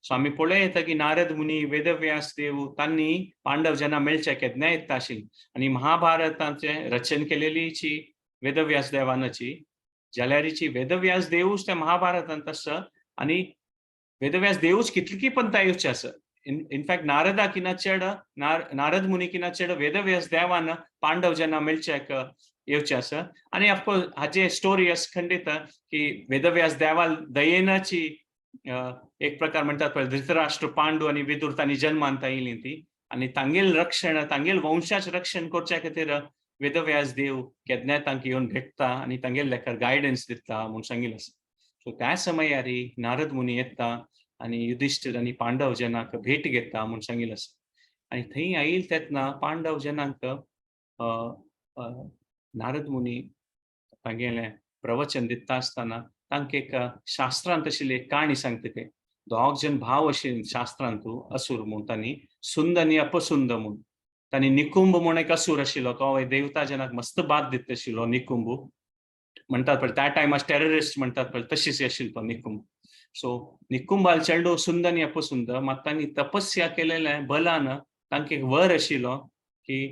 सो आमी पळयता की नारद मुनी वेदव्यास देव तांणी पांडव जेन्ना मेळचे केन्ना येता आशिल्ली आनी महाभारताचें रचन केलेलीची वेदव्यास देवानाची जाल्यारीची वेदव्यास देवूच त्या महाभारतांत आसा आनी वेदव्यास देवूच कितली पंता येवचे आसा. इनफॅक्ट नारदा किना चेड नारद मुनी किना चेड वेदव्यास देवान पांडव जेन्ना मेळच्याक येवचे आसा. आनी ऑफकोर्स हाचे स्टोरी अशें खंडीत की वेदव्यास देवाल दयेनाची एक प्रकार म्हणटात पळय धृतराष्ट्र पांडू आनी विदुर तांणी जन्मान येयली ती आनी तांगेल रक्षण तांगेल वंशाचें रक्षण करच्या खातीर वेदव्यास देव केन्नाय तांकां येवन भेटता आनी तांगेल लेखार गायडन्स दिता म्हूण सांगिल्लें आसा. सो त्या समयारी नारद मुनी येता आनी युधिश्ठीर आनी पांडव जनाक भेट घेता म्हूण सांगिल्लें आसा. आनी थंय आयिल्ले तेन्ना पांडव जनांक नारद मुनी तांगेलें प्रवचन दिता आसतना तांकां एक शास्त्रांत आशिल्ली एक काणी सांगता ते दोग जन भाव आशिल्ले शास्त्रांतू असूर म्हूण तांणी सुंद आनी अपसुंद म्हूण. तांणी निकुंभ म्हूण एक असूर आशिल्लो तो देवता जनाक मस्त बाद दिता आशिल्लो निकुंभ म्हणटात पळय त्या टायमार टेररिस्ट म्हणटात पळय तशीच आशिल्लो तो निकुंभ. सो निकुंभाल चेडो सुंद आनी अपसुंद मात तांणी तपस्या केलेले बलान तांकां एक वर आशिल्लो की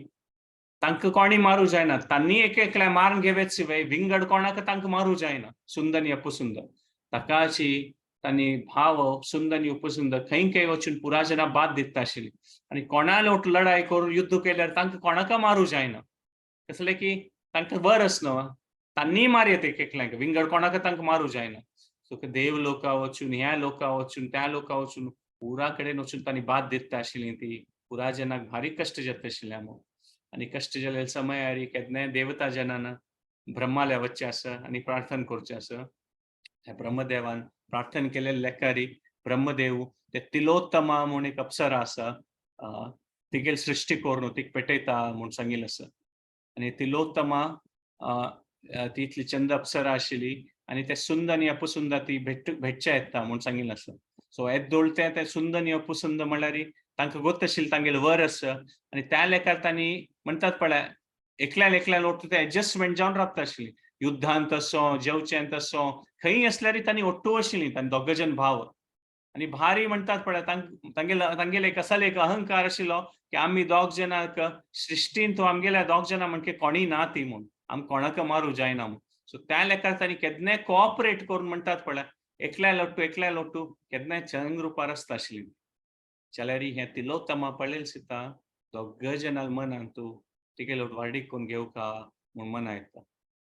तांकां कोणी मारूं जायना, तांणी एक एकल्या मारून घेवच शिवाय विंगड कोणाक तांकां मारूं जायना सुंद आनी अपसुंद. ताकाची तांणी भाव सुंद आनी उपसुंद खंय खंय वचून पुरा जना बाद दिता आशिल्ली आनी कोणाले वट लढाय करून युद्ध केल्यार तांकां कोणाक मारूं जायना, कसलें की तांकां वर आस न्हू. तांनीय मार येता एक एकल्यांक, विंगड कोणाक तांकां मारू जायना. सो देव लोका वचून, ह्या लोका वचून, त्या लोका वचून, पुरा कडेन वचून तांणी बात दिता आशिल्ली ती. पुरा जनाक भारी कश्ट जाता आशिल्ले आमो. आनी कश्ट जाल्ले समयार केन्नाय देवता जनान ब्रह्माल्या वच्चें आसा आनी प्रार्थना करचें आसा. त्या ब्रह्मदेवान प्रार्थना केलेले लेखारी ब्रह्मदेव ते तिलोत्तमा म्हूण एक अप्सरा आसा, तिगेल सृश्टी करून तिका पेटयता म्हूण सांगिल्लें आसा. आनी तिलोत्तमा ती इतली चंद अप्सरा आशिल्ली आनी ते सुंद आनी अपसुंद ती भेटच्या येता म्हूण सांगिल्लें आसा. सो येदोळ ते सुंद आनी अपसुंद म्हणल्यार तांकां गोत आशिल्लें तांगेलें वर आसा आनी त्या लेखार तांणी म्हणटात पळय एकल्यान एकल्यान ओट्टू ते एडजस्टमेंट जावन रावता आशिल्ली. युद्धांत तसो, जेवचें तसो, खंय आसल्यार तांणी ओट्टू आशिल्ली तांणी दोग जण भाव. आनी भारी म्हणटात पळय तांगेले एक असले एक अहंकार आशिल्लो की आमी दोग जणांक सृश्टीन तो आमगेल्या दोग जाणां म्हणके कोणी ना ती म्हूण, आम कोणाक मारू जायना म्हूण. सो त्या लेखार तांणी केन्नाय कोऑपरेट करून म्हणटात पळय एकल्या लोटू एकल्या लोटू केन्नाय चंग रुपार आसता आशिल्ली. जाल्यार हें तिलोत्तमा पळयलें सुद्दां दोग जणां मनान तूं तिगेलो वार्डीक करून घेवका म्हूण मना येता.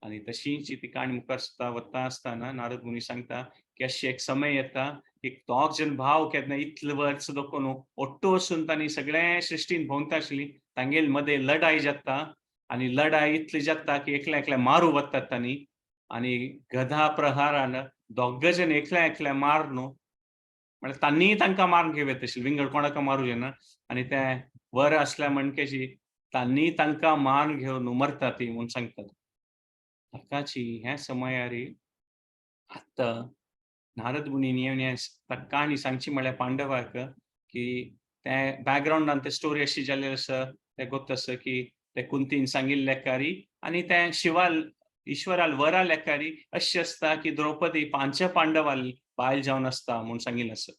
आनी तशीच ती काणी मुखार सुद्दां वता आसतना नारद मुनी सांगता की अशी एक समय येता की दोग जण भाव केन्ना इतले वर्स दखून ओट्टू वचून तांणी सगळ्या सृश्टीन भोंवता आशिल्ली, तांगेल मदें लढाई जाता आनी लढाई इतली जाता की एकल्या एकल्या मारू वतात तांणी. आनी गधा प्रहारान दोग जण एकल्या एकल्या मार न्हू म्हळ्यार तांणीय तांकां मारून घेवं येता आशिल्लें, विंगड कोणाक मारूं येना. आनी ते वर आसल्या म्हणकेची तांणी तांकां मारून घेवन मरता ती म्हूण सांगतात. ताकाची ह्या समयार आतां नारद मुनीन येवन हें काणी सांगची म्हळ्यार पांडवाक की ते बॅकग्रावंडान ते स्टोरी अशी जाल्ली आसा, ते गोत आसा की ते कुंतीन सांगिल्ले लेखारी आनी ते शिवाल ईश्वराल वरा लेखारी अशें आसता की द्रौपदी पांच पांडवाल बायल जावन आसता म्हूण सांगिल्लें आसा.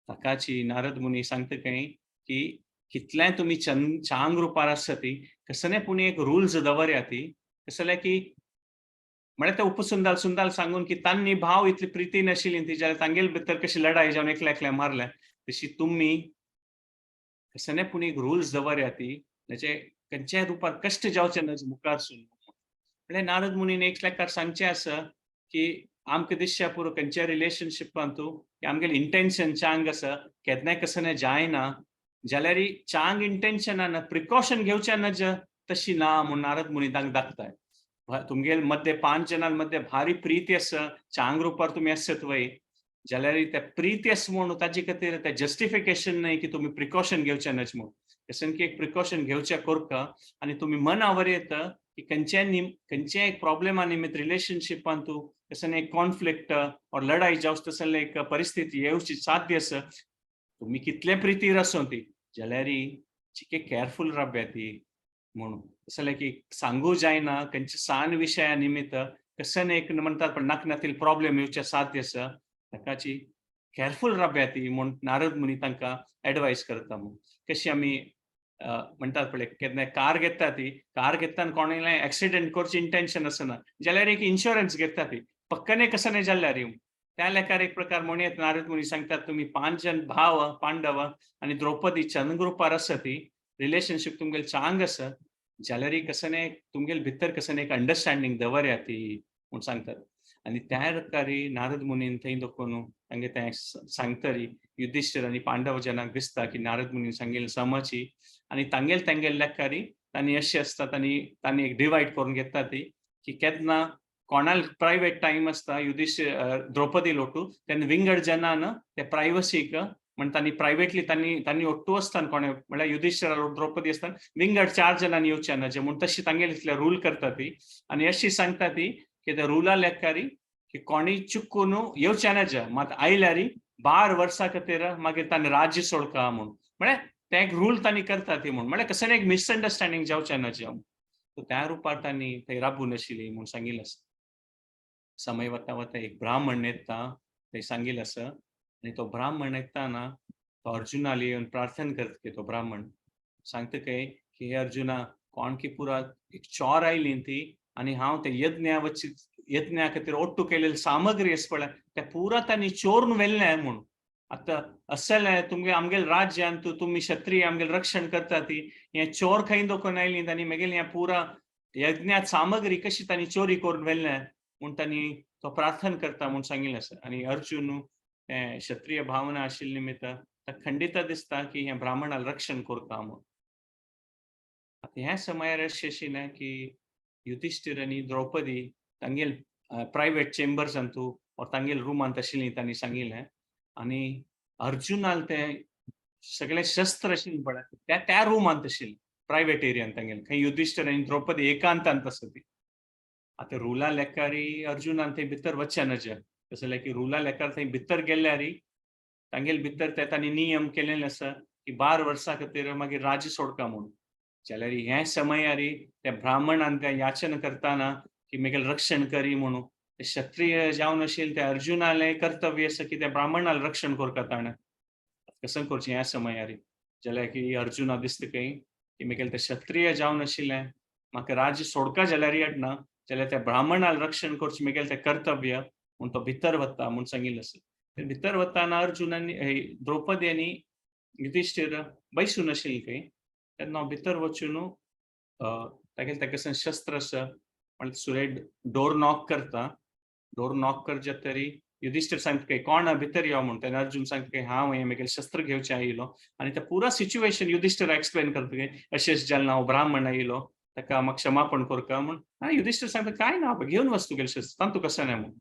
ताकाची नारद मुनी सांगता खंय की कितलें तुमी चांग रुपार आसता ती कसले पूण एक रुल्स दवरया ती कसले की म्हळ्यार ते उपसुंदाल सुंदाल सांगून की तांणी भाव इतली प्रिती नाशिल्ली ती जाल्यार तांगेल भितर कशी लढाई जावन एकल्या एकल्या मारल्या तशी तुमी कसले पूण एक रुल्स दवरया ती म्हणजे खंयच्याय रुपार कश्ट जावचे ना मुखार सून. म्हळ्यार नारद मुनीन एक लेखार सांगचें आसा की आमकां दिसच्या पुरो खंयच्या रिलेशनशिपान तूं की आमगेलें इंटेन्शन चांग आसा केन्नाय कसलें जायना जाल्यार चांग इंटेन्शनान प्रिकॉशन घेवचें ना तशी ना म्हूण नारद मुनी तांकां दाखयताय. तुमगेल मध्ये पांच जणां मध्ये भारी प्रिती आसा, चांग रुपार तुमी आसत वय जाल्यार ते प्रिती आसा म्हूण ताजे खातीर ते जस्टिफिकेशन न्हय की तुमी प्रिकॉशन घेवचें न्हय म्हूण. तशें की एक प्रिकॉशन घेवचें कोरका आनी तुमी मनावर येता की खंयच्याय एक प्रॉब्लेमा निमित्त रिलेशनशिपान तूं तशें एक कॉन्फ्लिक्ट ऑर लढाई जावं तसले एक परिस्थिती येवची साध्य आसा, तुमी कितले प्रितीर आसूं ती जाल्यार चिके केअरफूल रावया ती म्हणून. तसलें की सांगू जायना खंयच्या सान विशया निमित्त कशें एक म्हणटात पण नाक प्रॉब्लेम येवचे साध्य आसा, ताकाची केअरफूल रावया ती म्हूण नारद मुनी तांकां एडवायस करता म्हूण. कशी आमी म्हणटात पळय केन्ना कार घेता ती कार घेतना कोणाय एक्सिडेंट करची इंटेन्शन आसना जाल्यार एक इन्शुरन्स घेता ती पक्कने कसं नाही जाल्यार त्या लेखार एक प्रकार म्हणून नारद मुनी सांगतात तुमी पांच जण भाव पांडव आनी द्रौपदी चंद्रुपार आसा ती रिलेशनशीप तुमगेले चांग आसा जाल्यार कसं तुमगेले भितर कसं एक अंडरस्टँडींग दवरया ती म्हूण सांगतात. आनी त्या प्रकारे नारद मुनीन थंय दखून तांगे तें सांगतरी युधिश्ठर आनी पांडव जनाक दिसता की नारद मुनीन सांगिल्लें समची आनी तांगेल तांगेल लेखारी तांणी अशें आसता तांणी तांणी एक डिवायड करून घेता ती की केन्ना कोणाल प्रायवेट टायम आसता युधिश्ठर द्रौपदी लोटू तेन्ना विंगड जनान ते प्रायवसीक म्हण तांणी प्रायवेटली तांणी तांणी ओट्टू आसतना कोणे म्हळ्यार युधिश्ठरा द्रौपदी आसतना विंगड चार जणांनी येवचे ना जे म्हूण तशी तांगेली इतले रूल करता ती. आनी अशी सांगता ती की त्या रुला लेखारी की कोणी चुकून येवचे ना जे मात आयल्यार 12 वर्सां खातीर मागीर तांणी राज्य सोडका म्हूण म्हळ्यार ते एक रूल तांणी करता ती म्हूण म्हळ्यार कसलें एक मिसअंडरस्टँडींग जावचें ना जे. त्या रुपार तांणी थंय राबून आशिल्ली म्हूण सांगिल्लें आसा. समय वता वता एक ब्राह्मण येता थंय सांगिल्लें आसा आनी तो ब्राह्मण येताना तो अर्जुनाली येवन प्रार्थना करता की तो ब्राह्मण सांगता काय की हे अर्जुना कोण की पुरा एक चोर आयली ती आनी हांव ते यज्ञा वच यज्ञा खातीर ओट्टू केलेली सामग्री आसा पळय ते पुरा तांणी चोरून व्हेल्लें म्हूण. आतां असलें तुमगे आमगेले राज्यान तूं तुमी क्षत्रिय आमगेलें रक्षण करता ती हें चोर खंय दखून आयली तांणी मेगेलें हें पुरा यज्ञात सामग्री कशी तांणी चोरी करून व्हेल्लें म्हूण तांणी तो प्रार्थना करता म्हूण सांगिल्लें आसा. आनी अर्जुन तें क्षत्रिय भावना आशिल्ले निमित्त ताका खंडिता दिसता की हें ब्राह्मणाक रक्षण करता म्हूण. आतां ह्या समयार अशें आशिल्लें की युधिश्ठीर आनी द्रौपदी तांगेल प्रायवेट चेंबर्सांतू or तांगेल रुमांत आशिल्लीं तांणी सांगिल्लें. आनी अर्जुनाल तें सगळे शस्त्र आशिल्लें पळय त्या त्या रुमांत आशिल्लें, प्रायवेट एरियान तांगेल, खंय युधिश्ठीर आनी द्रौपदी एकांतांत आसा ती. आतां रुला लेखारी अर्जुनान थंय भितर वचचें नजर, तशें जाल्यार की रुला लेखार थंय भितर गेल्यारी तांगेल भितर ते तांणी नियम केलेले आसा की 12 वर्सां खातीर मागीर राज्य सोडका म्हूण. जाल्यार ह्या समयारी त्या ब्राह्मणान त्या याचन करतना की मेगेल रक्षण करी म्हणून, ते क्षत्रिय जावन आशिल्ले त्या अर्जुनालें कर्तव्य आसा की त्या ब्राह्मणाल रक्षण करता ताणें. कसं करचें ह्या समयारी? जाल्यार की अर्जुना दिसता खंय की मेगेल ते क्षत्रिय जावन आशिल्लें म्हाका राज्य सोडका जाल्यार येना, जाल्यार त्या ब्राह्मणाल रक्षण करचें मेगेल तें कर्तव्य म्हूण तो भितर वता म्हूण सांगिल्लें आसा. भितर वताना अर्जुन आनी द्रौपदी आनी युधिश्ठीर बैसून आशिल्ली खंय, तेन्ना हांव भितर वचून तागेले ताका शस्त्र आसा म्हळ्यार सुरे डोर नॉक करता. डोर नॉक करचे तरी युधिश्ठीर सांगता की कोण भितर यो म्हूण. तेन्ना अर्जुन सांगता की हांव हें म्हगेलें शस्त्र घेवचें आयिल्लो. आनी ते पुरा सिच्युएशन युधिश्ठीर एक्सप्लेन करता की अशें अशें जालें, हांव ब्राह्मण आयिल्लो, ताका म्हाका क्षमापण करका म्हूण. आनी युधिश्ठीर सांगता कांय ना, घेवन वच तुगेलें शस्त्र, तांतू कशें ना म्हूण.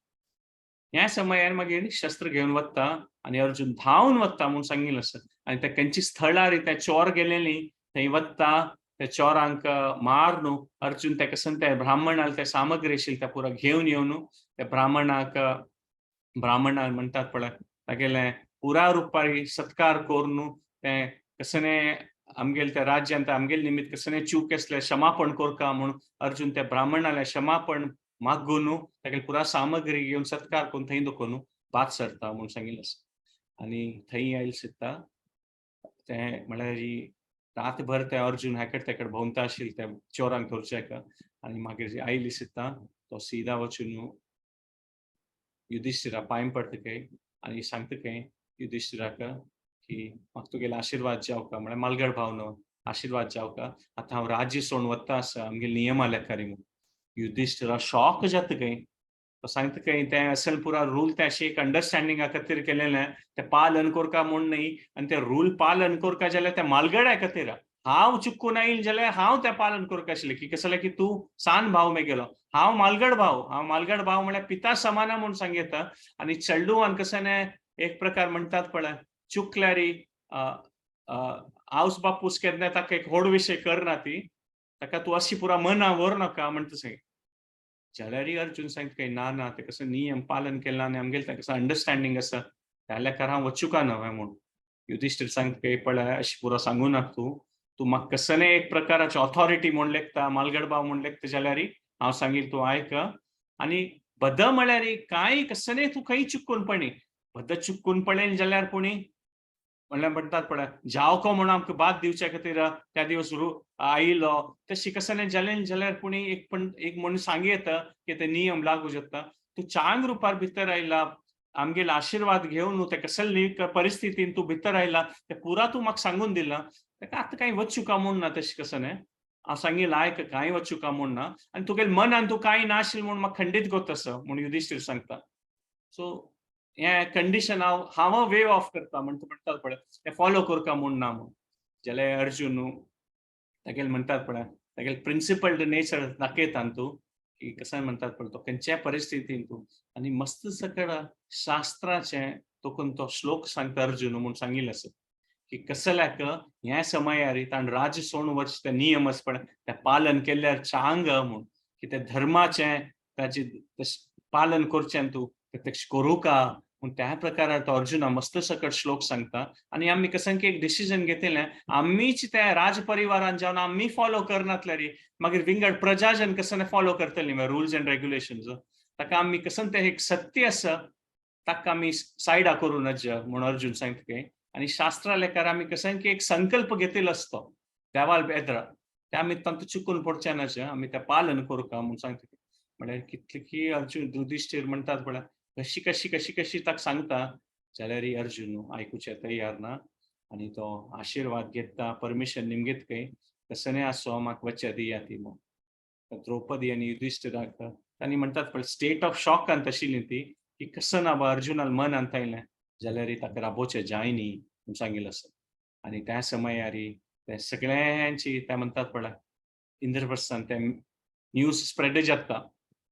ह्या समयार मागीर शस्त्र घेवन वता आनी अर्जुन धांवन वता म्हूण सांगिल्लें आसा. आनी ते खंयची स्थळार ते चोर गेलेली थंय वता, त्या चोरांक मारून अर्जुन ते कसन ते ब्राह्मणाक ते सामग्री आशिल्ली त्या पुरा घेवन येवन त्या ब्राह्मणाक, ब्राह्मणाक म्हणटात पळय तागेले पुरा रुपार सत्कार करून ते कसने आमगेले त्या राज्यांत आमगेले निमित्त कसने चूक आसले क्षमापण करका म्हूण अर्जुन त्या ब्राह्मणाले क्षमापण मागून तागेले पुरा सामग्री घेवन सत्कार करून थंय दवरून भात सरता म्हूण सांगिल्लें आसा. आनी थंय आयल सुद्दां तें म्हळ्यार रातभर ते अर्जुन हेकड तेकड भोंवता आशिल्ले त्या चोरांक धरच्या. आनी मागीर आयली सुद्दां तो सीधा वचून युधिश्ठिरा पांय पडटा खंय आनी सांगता खंय युधिश्ठिराक की म्हाका तुगेलो आशिर्वाद जावका, म्हळ्यार मालगड भाव न्हू, आशिर्वाद जावका, आतां हांव राज्य सोडून वता आसा आमगे नियमा लेखारी म्हूण. युधिश्ठिरा शॉक जाता खंय, तो सांगता खंय तें असल पुरा रूल तें अशें एक अंडरस्टँडिंगा खातीर केलेलें, तें पालन करका म्हूण न्ही. आनी तें रूल पालन करका जाल्यार तें मालगड्या खातीर, हांव चुकून आयल जाल्यार हांव तें पालन करका आशिल्लें की कसलें की तूं सान भाव मेगेलो, हांव मालगड भाव, हांव मालगड भाव म्हळ्यार पिता समाना म्हूण सांगता. आनी चेडूवान कसलें एक प्रकार म्हणटात पळय चुकल्यारी आवस बापूस केन्ना ताका एक व्हड विशय करना ती, ताका तूं अशी पुरा मना व्हर नाका म्हणटा सांग. जाल्यारय अर्जुन सांगता काय ना ना ते कसं नियम पालन केला आनी आमगेलें तें कसं अंडरस्टँडींग आसा त्या लेखार हांव वचूका न्हय म्हूण. युधिश्ठीर सांगता काय पळय अशें पुरो सांगू नाका तूं, तूं म्हाका कसलें एक प्रकाराची ऑथॉरिटी म्हूण लेखता, मालगड भाव म्हूण लेखता जाल्यारय हांव सांगील तूं आयक. आनी बद म्हळ्यार कांय कसलें तूं खंय चुकून पणी बद चुकून पळयलें जाल्यार पुणी म्हणल्यार म्हणटात पळय जावको म्हणून आमकां बाद दिवच्या खातीर त्या दिवस आयिल्लो तशी कसलें जालें जाल्यार पुणी एक पण एक म्हणून सांग येता की ते नियम लागू जाता. तूं चांग रुपार भितर आयला, आमगेलो आशिर्वाद घेवन ते कसले परिस्थितीन तूं भितर आयला ते पुरा तूं म्हाका सांगून दिला, ताका आतां कांय वचूका म्हूण ना तशें कसलें हांव सांगिल्लें आयक कांय वचूका म्हूण ना आनी तुगेले मनान तूं कांय नाशिल्लें म्हूण म्हाका खंडीत गोत आसा म्हूण युधिश्ठीर सांगता. सो हें कंडिशन हांव हांव वेव ऑफ करता म्हण तूं म्हणटात पळय तें फॉलो करका म्हूण ना म्हूण. जाल्यार अर्जुन तागेले म्हणटात पळय तागेले प्रिंसिपल्ड नेचर दाखयता तूं की कशें म्हणटात पळय तो खंयच्याय परिस्थितीन तूं आनी मस्त सकड शास्त्राचें तोकून तो श्लोक सांगता अर्जुन म्हूण सांगिल्लें आसा की कसल्याक ह्या समयार ताणें राज्य सोडून वचचें तें नियम आसा पळय तें पालन केल्यार चांग म्हूण की तें धर्माचें ताचें पालन करचें तूं प्रत्यक्ष करूं का म्हूण त्या प्रकारार तो अर्जुना मस्त सकट श्लोक सांगता. आनी आमी कसं की एक डिसिजन घेतिल्लें आमीच त्या राज परिवारान जावन आमी फॉलो करनातल्यार मागीर विंगड प्रजाजन कसं फॉलो करतली रुल्स एंड रेग्युलेशन्स, ताका आमी कसं तें एक सत्य आसा ताका आमी सायडा करूं नज म्हूण अर्जुन सांगता की. आनी शास्त्रा लेखार आमी कसं की एक संकल्प घेतिल्लो आसतो देवाल बेद्रा ते आमी तांतूं चुकून पडचे नज आमी तें पालन करूं का म्हूण सांगता. म्हळ्यार कितले की अर्जुन युधिश्ठीर म्हणटात पळय कशी कशी कशी कशी ताका सांगता जाल्यार अर्जुन आयकुचें तयार ना आनी तो आशिर्वाद घेता परमिशन निमगीत खंय कसलें आसो म्हाका वचचें दिया ती म्हूण. द्रौपदी आनी युधिष्ठिराक तांणी म्हणटात पळय स्टेट ऑफ शॉकांत आशिल्ली ती की कसं ना बा अर्जुनाल मन आणता जाल्यार ताका राबोवचें जाय न्ही म्हूण सांगिल्लें आसा. आनी त्या समयारी ते सगळ्यांची ते म्हणटात पळय इंद्रप्रस्थान ते न्यूज स्प्रेड जाता,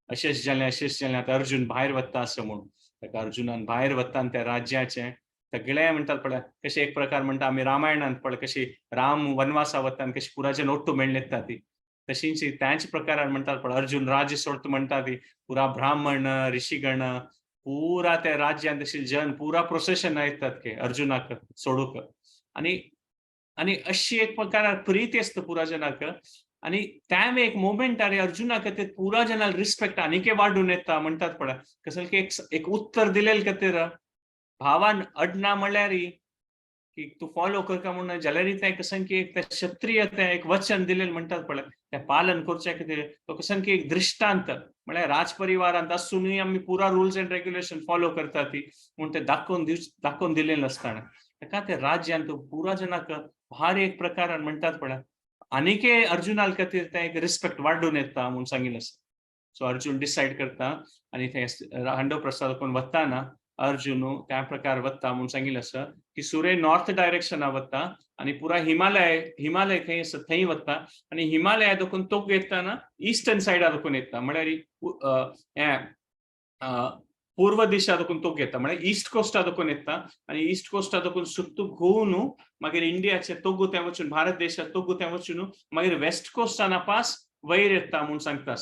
अशेंच जालें अशेंच जालें, आतां अर्जुन भायर वता असं म्हणून. ताका अर्जुनान भायर वता आनी त्या राज्याचें सगळें म्हणटात पळय कशें एक प्रकार म्हणटा आमी रामायणांत पळय कशी राम वनवासा वता आनी कशी पुराचे नोट्टू मेळ्ळे ती, तशींच त्याच प्रकारान म्हणटात पळय अर्जुन राज्य सोडता म्हणटा ती पुरा ब्राह्मण ऋषीगण पुरा त्या राज्यांत आशिल्ले जन पुरा प्रोसेशन येतात की अर्जुनाक सोडूक. आनी आनी अशी एक प्रकार प्रीती आसता पुरा जनाक. आनी त्या एक मोमेंटार अर्जुनाक ते पुरा जनाल रिस्पेक्ट आनीके वाडून येता म्हणटात पळय कसल की एक उत्तर दिलेल खातीर भावान अडना म्हणल्यार की तूं फॉलो करता म्हणून जाल्यार तें कसं की एक क्षत्रिय तें एक वचन दिलेलें म्हणटात पळय तें पालन करच्या खातीर तो कसं की एक दृश्टांत म्हळ्यार राजपरिवारांत आसुनूय आमी पुरा रुल्स एंड रेग्युलेशन फॉलो करता ती म्हूण ते दाखोवन दिलेलें आसतना ताका ते राज्यांत पुरा जनाक भारी एक प्रकारान म्हणटात पळय आनीके अर्जुनाल खातीर तें एक रिस्पेक्ट वाडून येता म्हूण सांगिल्लें आसा. सो अर्जुन डिसायड करता आनी थंय खांडवप्रस्था कोण वताना अर्जुन त्या प्रकार वता म्हूण सांगिल्लें आसा की सूर्य नॉर्थ डायरेक्शना वता आनी पुरा हिमालय हिमालय खंय आसा थंय वता आनी हिमालया देखून तोग येताना इस्टर्न सायडा देखून येता म्हळ्यार हें पूर्व दिशा देखून तोग येता म्हळ्यार इस्ट कोस्टा देखून येता आनी इस्ट कोस्टा देखून सुत्तू घुंवून मागीर इंडियाचे तोगू थंय वचून भारत देशात तोगू थंय वचून मागीर वेस्ट कोस्टान पास वयर येता म्हूण सांगता.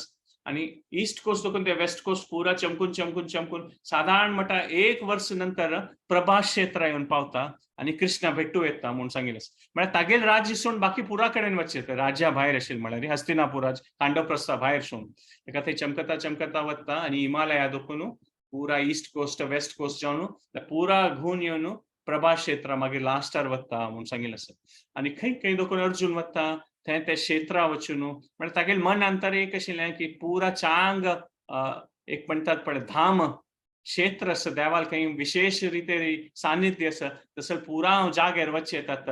आनी ईस्ट कोस्ट देखून ते वेस्ट कोस्ट पुरा चमकून चमकून चमकून सादारण म्हणटा एक वर्स नंतर प्रभास क्षेत्र येवन पावता आनी कृष्णा भेटू येता म्हूण सांगिल्लें. म्हळ्यार तागेल राज्य सोडून बाकी पुरा कडेन वचचें राज्या भायर आशिल्लें म्हळ्यार हस्तिनापूर खांडवप्रस्था भायर सोडून ताका थंय चमकता चमकता वता आनी हिमालया देखून पुरा ईस्ट कोस्ट वेस्ट कोस्ट जावन पुरा घुंवून येवन प्रभास क्षेत्र मागीर लास्टार वता म्हूण सांगिल्लें आसा. आनी खंय खंय देखून अर्जुन वता थंय ते क्षेत्रा वचून म्हळ्यार तागेल मन अंतर एक आशिल्लें की पुरा चांग एक म्हणटात पळय धाम क्षेत्र आसा देवाल खंय विशेश रिते सानिध्य आसा तसो पुरा हांव जाग्यार वचचें येतात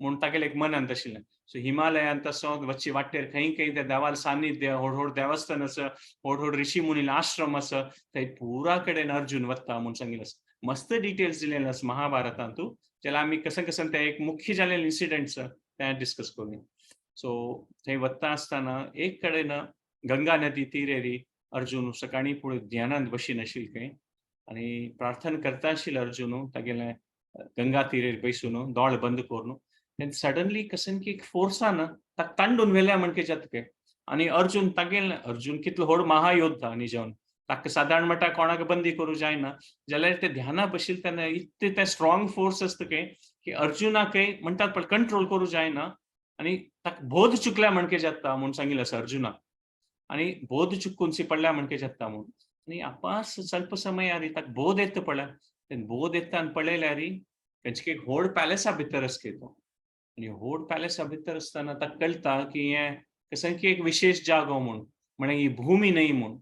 म्हूण तागेलें एक मनांत आशिल्लें. सो हिमालयांत तसो वच्ची वाटेर खंय खंय त्या देवाल सानिध्य व्हड व्हड देवस्थान आसा व्हड व्हड ऋषी मुनील आश्रम आसा थंय पुरा कडेन अर्जुन वता म्हूण सांगिल्लें आसा. मस्त डिटेल्स दिलेले आसा महाभारतांतू जाल्यार आमी कशें कशें ते एक मुख्य जालेले इन्सिडंट्स ते डिस्कस करुया. सो थंय वता आसतना एक कडेन गंगा नदी तिरेरी अर्जुन सकाळीं फुडें ध्यानांत बशीन आशिल्ले खंय आनी प्रार्थना करता आशिल्ले अर्जुन तागेलें गंगा तिरेर बैसून दोळे बंद करून तेन्ना सडनली कशें की एक फोर्सान ताका तांडून व्हेल्या म्हणके जाता खंय. आनी अर्जुन तागेलें अर्जुन कितलो व्हड महायोद्धा आनी जावन ताका सादारण म्हणटा कोणाक बंदी करूं जायना जाल्यार ते ध्याना बशिल्ले तेन्ना इतलें तें स्ट्रॉंग फोर्स आसता खंय की अर्जुनाकय म्हणटात पळय कंट्रोल करूं जायना आनी ताका बोध चुकल्या म्हणके जाता म्हूण सांगिल्लें आसा अर्जुनाक. आनी बोध चुकून सी पडल्या म्हणके जाता म्हूण आनी आपास स्वल्प समयार ताका बोध येता पळय तेन्ना बोध येता आनी पळयल्यार खंयचे एक व्हड पॅलेसा भितर आसता तो आनी व्हड पॅलेसा भितर आसतना ताका कळटा की हें कशें की एक विशेश जागो म्हूण म्हळ्यार ही भूमी न्हय म्हूण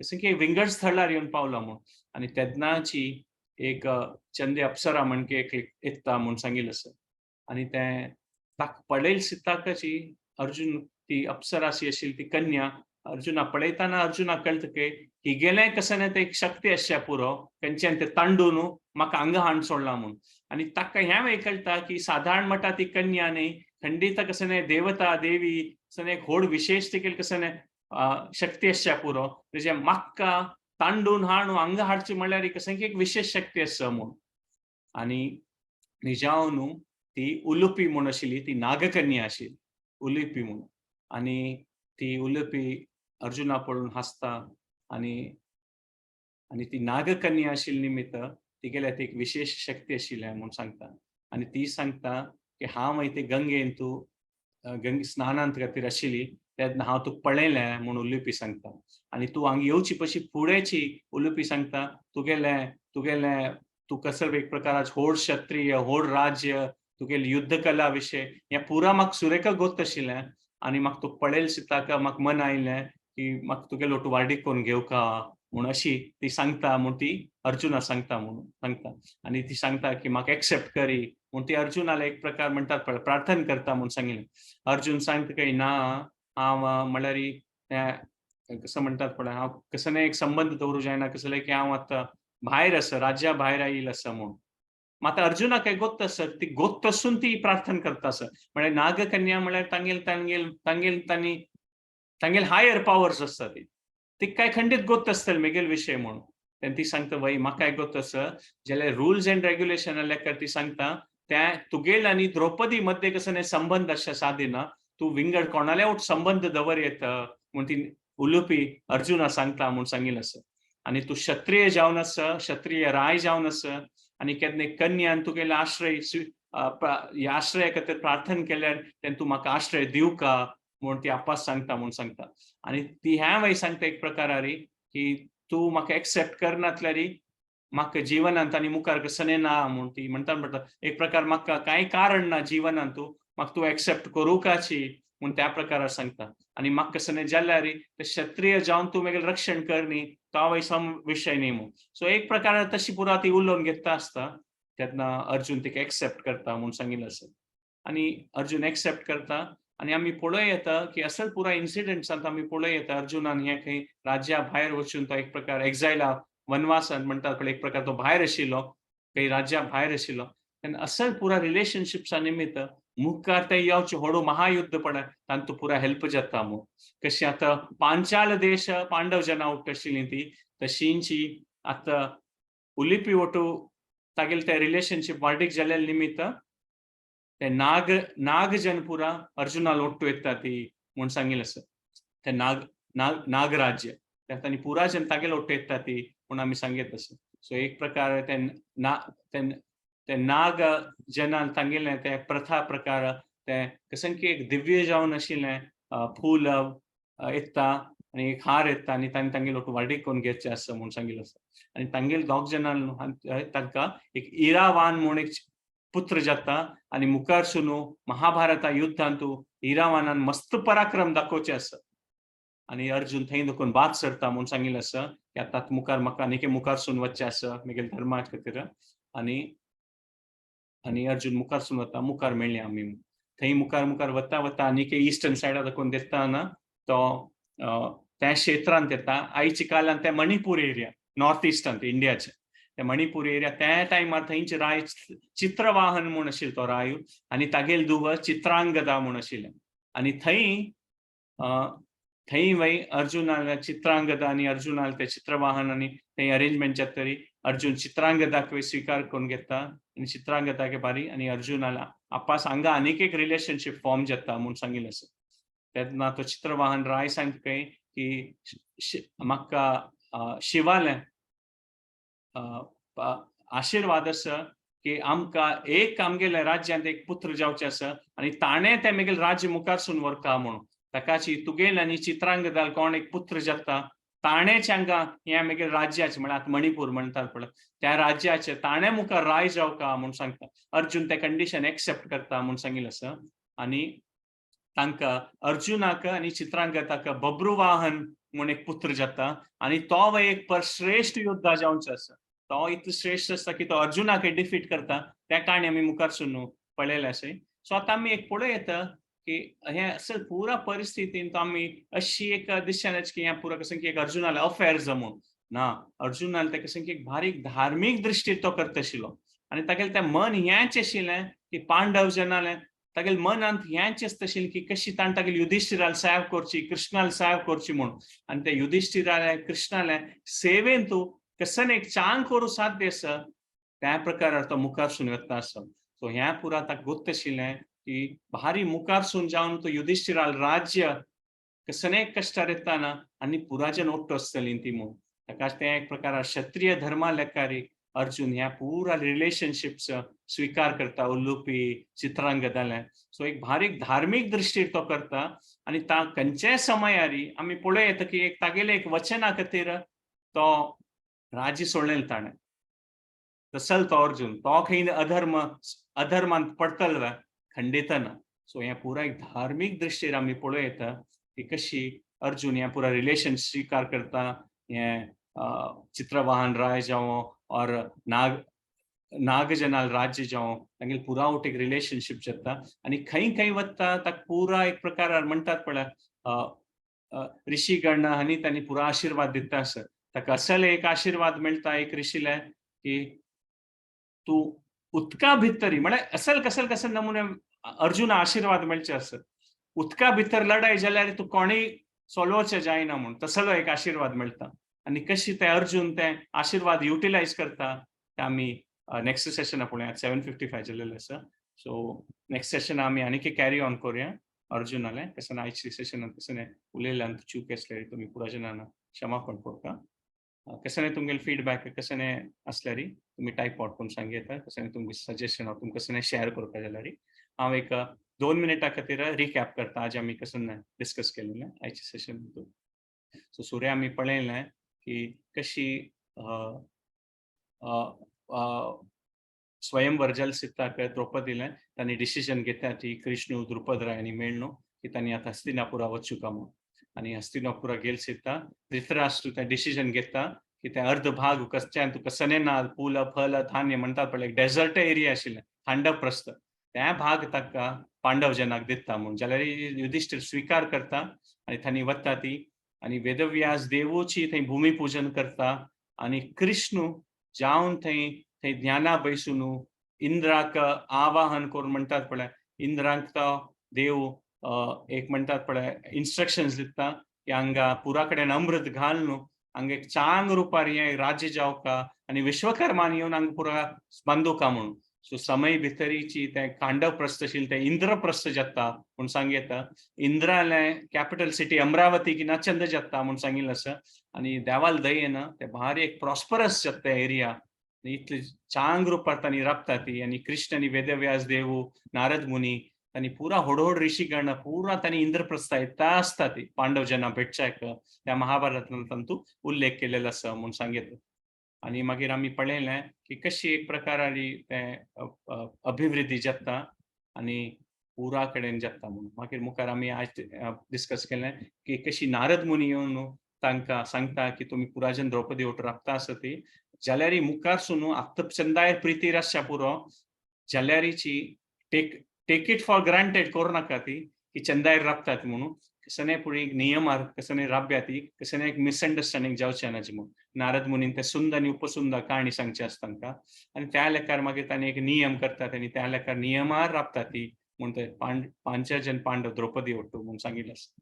कशें की विंगड स्थळार येवन पावला म्हूण. आनी तेन्नाची एक चंदे अप्सरा म्हणके एक येता म्हूण सांगिल्लें आसा. आनी तें ताका पळयल सिताकाची अर्जुन ती अप्सराशी आशिल्ली ती कन्या अर्जुना पळयतना अर्जुनाक कळटा की हिगेलें कशें न्ही तें एक शक्ती आसच्या पुरो खंयच्यान तें तांडून म्हाका हांगा हाडून सोडला म्हूण. आनी ताका हें एक कळटा की सादारण म्हणटा ती कन्या न्ही खंडीत कशें न्ही देवता देवी कशें एक व्हड विशेश तिगेली कशें न्ही शक्ती आसच्या पुरो तेजें म्हाका तांडून हाडून हांगा हाडची म्हणल्यार कशें की एक विशेश शक्ती आसा म्हूण. आनी निजावन ती उलुपी म्हूण आशिल्ली ती नागकन्या आशिल्ली उलुपी म्हूण. आनी ती उलुपी अर्जुना पळोवन हांसता आनी आनी ती नागकन्या आशिल्ली निमित्त तिगेल्या ती एक विशेश शक्ती आशिल्ली म्हूण सांगता. आनी ती सांगता की हांव मागीर ते गंगेन तूं गंगे स्नानांत खातीर आशिल्ली तेन्ना हांव तुका पळयलें म्हूण उलुपी सांगता. आनी तूं हांगा येवची पशी फुडेंची उलुपी सांगता तुगेलें तुगेलें तूं कसो एक प्रकाराचे व्हड क्षत्रिय व्हड राज्य तुगेली युद्धकला विशय हें पुरा म्हाका सुरेखा गोत आशिल्लें आनी म्हाका तुका पळयल सिताका म्हाका मन आयलें की म्हाका तुगेलो तूं वार्डीक करून घेवका म्हूण अशी ती सांगता म्हूण ती अर्जुना सांगता म्हणून सांगता. आनी ती सांगता की म्हाका एक्सेप्ट करी म्हूण ती अर्जुनाला एक प्रकार म्हणटात पळय प्रार्थना करता म्हूण सांगिल्लें. अर्जुन सांगता की ना हांव म्हणल्यार त्या कसं म्हणतात पळय, हांव कसं एक संबंध दवरूं जायना कसले की हांव आतां भायर आसा, राज्या भायर आयल आसा म्हूण. मात अर्जुनाक एक गोत्त आसा, ती गोत्त आसून ती प्रार्थना करता आसा. म्हळ्यार नागकन्या म्हळ्यार तांगेल तांगेल तांगेल तांणी तांगेल हायर पावर्स आसता. ती तिका खंडीत गोत्त आसतली मेगेल विशय म्हणून. तेन्ना ती सांगता, वय म्हाका एक गोत्त आसा, जाल्यार रुल्स एंड रेग्युलेशन लेखार ती सांगता त्या तुगेल आनी द्रौपदी मध्ये कसं संबंध आसा सादिना, तूं विंगड कोणाले वट संबंध दवर येता म्हूण ती उलोवपी अर्जुना सांगता म्हूण सांगिल्लें आसा. आनी तूं क्षत्रिय जावन आसा, क्षत्रिय राय जावन आसा, आनी केन्ना कन्यान तुगेले आश्रय आश्रय खातीर प्रार्थना केल्यार तेन्ना तूं म्हाका आश्रय दिवका म्हूण ती आपास सांगता म्हूण सांगता. आनी ती ह्या वय सांगता एक प्रकारारी की तूं म्हाका एक्सेप्ट करनातल्यारी म्हाका जिवनांत आनी मुखार कसने ना म्हूण ती म्हणटा. म्हणटा एक प्रकार म्हाका कांय कारण ना जिवनांत, तूं म्हाका तूं एक्सेप्ट करूंकाची म्हूण त्या प्रकारार सांगता. आनी म्हाका कसने जाल्यार ते क्षत्रिय जावन तूं मागीर रक्षण कर न्ही, तो वय सम विशय न्ही म्हूण. सो एक प्रकार तशी पुरा ती उलोवन घेता आसता तेन्ना अर्जुन तिका एक्सेप्ट करता म्हूण सांगिल्लें आसा. आनी अर्जुन एक्सेप्ट करता आनी आमी पळोवं येता की असल पुरा इन्सिडंट्सांत आमी पळोवं येता अर्जुनान हें खंय राज्या भायर वचून तो एक प्रकार एक्झायला वनवासान म्हणटात पळय, एक प्रकार तो भायर आशिल्लो, खंय राज्या भायर आशिल्लो. तेन्ना असल पुरा रिलेशनशिप्सा निमित्त मुखार ते येवचे व्हडो महायुद्ध पळय तांतू पुरा हेल्प जाता म्हूण. कशी आतां पांचाल देश पांडव जना उट्ट आशिल्ली ती तशींची आतां उलिपी ओटू तागेले ते रिलेशनशीप वार्डीक जाल्ले निमित्त ते नाग नागजन पुरा अर्जुना लोट्टू येता ती म्हूण सांगिल्लें आसा. ते नाग नाग नागराज्य तांणी पुरा जन तागेले ओट्टू येता ती म्हूण आमी सांगीत आसा. सो एक प्रकार ते ना ते नाग जनान तांगेलें ते प्रथा प्रकार ते कसं की एक दिव्य जावन आशिल्लें फूल येता आनी एक हार येता आनी तांणी तांगेले लोक वार्डीक करून घेवचें आसा म्हूण सांगिल्लें आसा. आनी तांगेले दोग जाणां तांकां एक इरावान म्हूण एक पुत्र जाता आनी मुखार सुनू महाभारता युद्धांतू इरावानान मस्त पराक्रम दाखोवचे आसा. आनी अर्जुन थंय देखून बाद सरता म्हूण सांगिल्लें आसा की आतां मुखार म्हाका आनीक मुखार सून वचचें आसा म्हगेल्या धर्मा खातीर. आनी आनी अर्जुन मुखार सून वता, मुखार मेळ्ळी आमी थंय मुखार मुखार वता वता आनीक इस्टर्न सायडा दाखोवन देतना तो त्या क्षेत्रांत येता. आयच्या काळांत ते मणिपूर एरिया नॉर्थ इस्टांत इंडियाचे ते मणिपूर एरिया त्या टायमार थंयचे राय चित्रवाहन म्हूण आशिल्लो तो राय आनी तागेल धुव चित्रांगदा म्हूण आशिल्लें. आनी थंय थंय वय अर्जुनाक चित्रांगदा आनी अर्जुनाक ते चित्रवाहन आनी थंय अरेंजमेंट जाता तरी अर्जुन चित्रांगदाक स्विकार करून घेता आनी चित्रांगदाक बारी आनी अर्जुनाला आपास हांगा आनीक एक रिलेशनशीप फॉर्म जाता म्हूण सांगिल्लें आसा. तेन्ना तो चित्रवाहन राय सांगता खंय की म्हाका शिवालें आशिर्वाद आसा की आमकां एक आमगेल्या राज्यांत एक पुत्र जावचें आसा आनी ताणें तें मागीर राज्य मुखारसून व्हरता म्हणून ताकाची तुगेल आनी चित्रांगदाल कोण एक पुत्र जाता ताणेंच हांगा हें मागीर राज्याचें म्हळ्यार आतां मणिपूर म्हणटात पळय त्या राज्याचें ताणें मुखार राय जावका म्हूण सांगता. अर्जुन तें कंडिशन एक्सेप्ट करता म्हूण सांगिल्लें आसा. आनी तांकां अर्जुनाक आनी चित्रांगदाक बब्रुवाहन म्हूण एक पुत्र जाता आनी तो एक श्रेश्ठ योद्धा जावचो आसा. तो इतलो श्रेश्ठ आसता की तो अर्जुनाक डिफीट करता त्या काणी आमी मुखार सून पळयलें आसा. सो आतां आमी एक पळोवं येता की हे असल पुरा परिस्थितीन आमी अशी एक दिशेन की हें पुरा कसं की एक अर्जुनाले अफेयर म्हूण ना, अर्जुनाले तें कसं की एक बारीक धार्मीक दृश्टीर तो करता आशिल्लो आनी तागेलें तें मन हेंच आशिल्लें की पांडव जनालें तागेले मनांत हेंच आसता आशिल्लें की कशी ताणें तागेले युधिश्ठिराल सेव करची, कृष्णाल सेव करची म्हूण. आनी ते युधिश्ठिराले कृष्णाले सेवेन तूं कसन एक चांग करूं साध्य आसा त्या प्रकारार तो मुखारसून वता आसा. सो ह्या पुरा ताका गोत्त आशिल्लें की भारी मुखारसून जावन तो युधिश्ठिराल राज्य कसने कश्टार येताना आनी पुराजन ओट्टो आसतली ती म्हूण ताका तें एक प्रकार क्षत्रिय धर्मा लेखारी अर्जुन ह्या पुरा रिलेशनशिप्स स्विकार करता उल्लुपी चित्रांगदाले. सो एक बारीक धार्मीक दृश्टीर तो करता आनी ता खंयच्याय समयारी आमी पळोवं येता की एक तागेले एक वचना खातीर तो राज्य सोडलें ताणें. तसल तो अर्जुन तो खंय अधर्म अधर्मांत पडतलो खंडित ना. सो हें पुरा एक धार्मीक दृश्टीर आमी पळोवं येता की कशी अर्जुन हें पुरा रिलेशन स्विकार करता, हें चित्रवाहन राय जावं और नाग नागजनाल राज्य जावं तांगेले पुरा वट एक रिलेशनशीप जाता. आनी खंय खंय वता ताका पुरा एक प्रकार म्हणटात पळय ऋषीगण आनी तांणी पुरा आशिर्वाद दिता आसा. ताका असले एक आशिर्वाद मेळटा एक ऋषीले की तूं उदका भितरी, म्हळ्यार असल कसल कसल नमुने अर्जुना आशिर्वाद मेळचे आसत. उदका भितर लढाई जाल्यार तूं कोणूय सोलोवचें जायना म्हूण तसलो एक आशिर्वाद मेळटा. आनी कशी ते अर्जुन ते आशिर्वाद युटिलायज करता ते आमी नेक्स्ट सेशना पळोवया. 7:55 जाल्लेलें आसा. सो नेक्स्ट सेशन आमी आनीक कॅरी ऑन करुया अर्जुनालें. कशें आयच्या सेशनान कशें उलयल्यान चूक आसल्यार तुमी पुरा जाणांना क्षमापण करता. कशें तुमगेले फीडबॅक कशें आसल्यार तुमी टायप आउट करून सांग येता. कशें तुमगे सजेशन तुमी कशें शेअर करता जाल्यार हांव एक 2 मिनटां खातीर रिकॅप करता आज आमी कशें डिस्कस केलेलें आयच्या सेशन भितर. सो सुर्या आमी पळयलें की कशी स्वयंवर जलसिद्धाक द्रौपदीलें तांणी डिसिजन घेतल्या ती कृष्ण द्रुपद रायांनी मेळ्ळो की तांणी आतां हस्तिनापुरा वचूका म्हूण. आनी हस्तिनापुरा गेल सिद्धा धृतराष्ट्र तें डिसिजन घेता की ते अर्ध भाग कसच्यान तुका सने ना फूल फल धान्य म्हणतात पळय, एक डेझर्ट एरिया आशिल्लें खांडवप्रस्थ, त्या भाग ताका पांडव जनाक दिता म्हूण. जाल्यार युधिष्ठिर स्विकार करता आनी तांणी वता ती आनी वेदव्यास देवूची थंय भूमिपूजन करता. आनी कृष्ण जावन थंय थंय ज्ञाना बैसून इंद्राक आवाहन करून म्हणटात पळय, इंद्राक तो देव एक म्हणटात पळय इन्स्ट्रक्शन्स दिता की हांगा पुरा कडेन अमृत घाल न्हू, हांगा एक चांग रुपार हें राज्य जावका आनी विश्वकर्मान येवन हांगा पुरा बांदुका म्हणून. सो समय भितरीची तें खांडवप्रस्थ आशिल्लें तें इंद्रप्रस्थ जाता म्हूण सांगता. इंद्रालें कॅपिटल सिटी अमरावती की चंद जाता म्हूण सांगिल्लें आसा. आनी देवाल दयेन ते भारी एक प्रॉस्परस जाता एरिया. इतले चांग रुपार तांणी राबता ती. आनी कृष्ण आनी वेदव्यास देव नारद मुनी तांणी पुरा होड ऋषीगण पुरा तांणी इंद्रप्रस्थ येता आसता ती पांडव जना भेटच्याक त्या महाभारतांत तांतू उल्लेख केलेलो आसा म्हूण सांगितलें. आनी मागीर आमी पळयलें की कशी एक प्रकारारी तें अभिवृद्धी जाता आनी पुरा कडेन जाता म्हणून. मागीर मुखार आमी आज डिस्कस केलें की कशी नारद मुनी येवन तांकां सांगता की तुमी पुराजन द्रौपदी वट राबता आसा ती जाल्यार मुखार सुनू आत्त चंदाय प्रिती आसच्या पुरो जाल्यारीची take it for granted करूं नाका ती की चंदायर राबतात म्हणून. कसने पुढे नियमार कसने राब्या ती कसने एक मिसअंडरस्टँडिंग जावचें ना म्हणून नारद मुनीन ते सुंद आनी उपसुंद काणी सांगची आसता तांकां. आनी त्या लेखार मागीर तांणी एक नियम करतात आनी त्या लेखार नियमार राबता ती म्हूण ते पांचजन पांडव द्रौपदी वट्टू म्हूण सांगिल्लें आसा.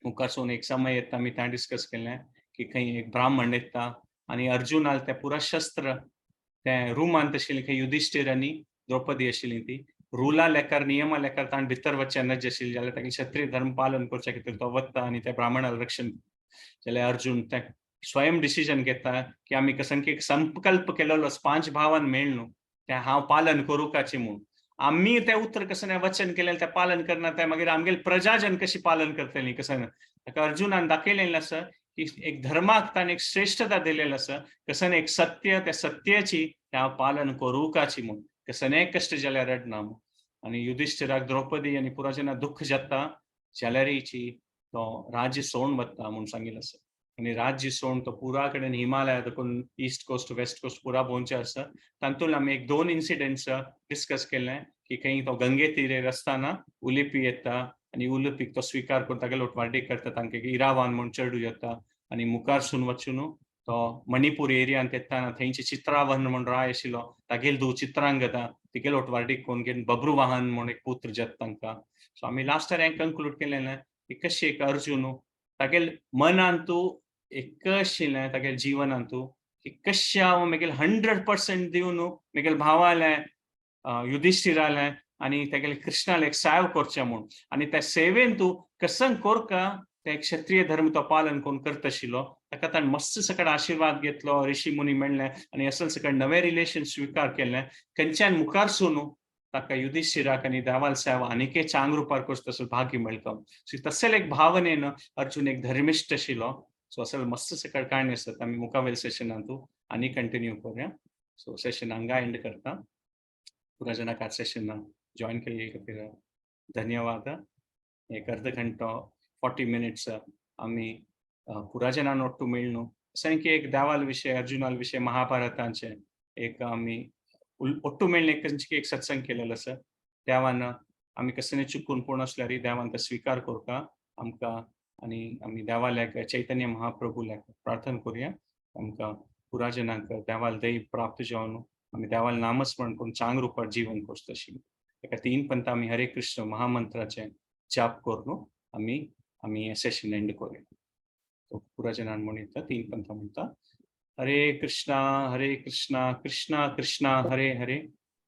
मुखार एक समय येता, आमी त्या डिस्कस केलें की खंय एक ब्राह्मण येता आनी अर्जुनाल ते पुरा शस्त्र ते रुमांत आशिल्ले खंय युधिष्ठिर आनी द्रौपदी आशिल्ली ती रुला लेखार नियमा लेखार ताणें भितर वचचें नज आशिल्लें जाल्यार ताका क्षत्रिय धर्म पालन करच्या खातीर तो वता आनी त्या ब्राह्मणाक रक्षण. जाल्यार अर्जुन ते स्वयं डिसिजन घेता की आमी कसं एक संकल्प केलेलो पांच भावान मेळ न्हू तें हांव पालन करूकाची म्हूण. आमी तें उतर कसं वचन केलें तें पालन करना तें मागीर आमगेले प्रजाजन कशी पालन करतली कसं. ताका अर्जुनान दाखयलेलें आसा की एक धर्माक ताणें एक श्रेष्ठता दिलेली आसा, कसं एक सत्य त्या सत्याची तें हांव पालन करूकाची म्हूण, कसने कश्ट जाल्यार रडना म्हूण. आनी युधिष्ठिराक द्रौपदी आनी पुराजना दुःख जाता जाल्यारीची तो राज्य सोडून वता म्हूण सांगिल्लें आसा. आनी राज्य सोडून तो पुरा कडेन हिमालया देखून ईस्ट कोस्ट वेस्ट कोस्ट पुरा भोंवचे आसा. तातूंत आमी एक दोन इन्सिडेंट्स डिस्कस केले की खंय तो गंगे तिरेर आसतना उलिपी येता आनी उलिपीक तो स्विकार करून तागेलो उटवाटी करता, तांकां इरावान म्हूण चेडूं येता. आनी मुखारसून वचून तो मणिपूर एरियांत येताना थंयचे चित्रावन म्हूण राय आशिल्लो तागेल धूव चित्रांगदा तिगेलो उटवाटी करून घेवन बब्रुवाहन म्हूण एक पुत्र जाता तांकां. सो आमी लास्टार हें कंक्लूड केलें की कशी एक अर्जुन तागेल मनांतू एक आशिल्लें तागेल जिवनांतू की कशें हांव म्हगेले 100% दिवन म्हगेले भावालें युधिष्ठिरालें आनी तेगेले कृष्णाले एक सेव करचें म्हूण. आनी त्या सेवेन तूं कसं कोरका ते क्षत्रिय धर्म तो पालन करून करता आशिल्लो. ताका ताणें मस्त सकट आशिर्वाद घेतलो, ऋषी मुनी मेळ्ळे आनी असल सकट नवे रिलेशन स्विकार केलें. खंयच्यान मुखार सून ताका युधिष्ठिराक आनी देवाल सेवा आनीक चांग रुपार करचो तसो भाग्य मेळटा. सो तसले एक भावनेन अर्जुन एक धर्मिश्ट आशिल्लो. सो असल मस्त सकट काणी आसत आमी मुखावेल सेशनांतू आनी कंटिन्यू करूया. सो सेशन हांगा एंड करता. पुरा जणांक आज सेशन जॉईन केल्ले खातीर धन्यवाद. एक अर्ध घंटो 40 मिनिट्स आमी पुरा जणां ಒಟ್ಟು मेळ्ळू अशें की एक देवाल विशय अर्जुनाल विशय महाभारतांचे एक आमी ಒಟ್ಟು मेळ्ळे एक सत्संग केलेलो आसा. देवान आमी कसले चुकून पूण आसल्यार देवान तो स्विकार करता आमकां. आनी आमी देवाल्याक, चैतन्य महाप्रभूल्याक प्रार्थना करुया, आमकां पुराजनांक देवाल दय प्राप्त जावन आमी देवाल नामस्मरण करून चांग रुपार जीवन करचें तशी. ताका तीन पंत आमी हरे कृष्ण महामंत्राचें जाप करून आमी आमी सेशन एंड करुया. सो पुराजनान म्हणटा, तीन पंथ म्हणटा, हरे कृष्णा हरे कृष्णा कृष्णा कृष्णा हरे हरे,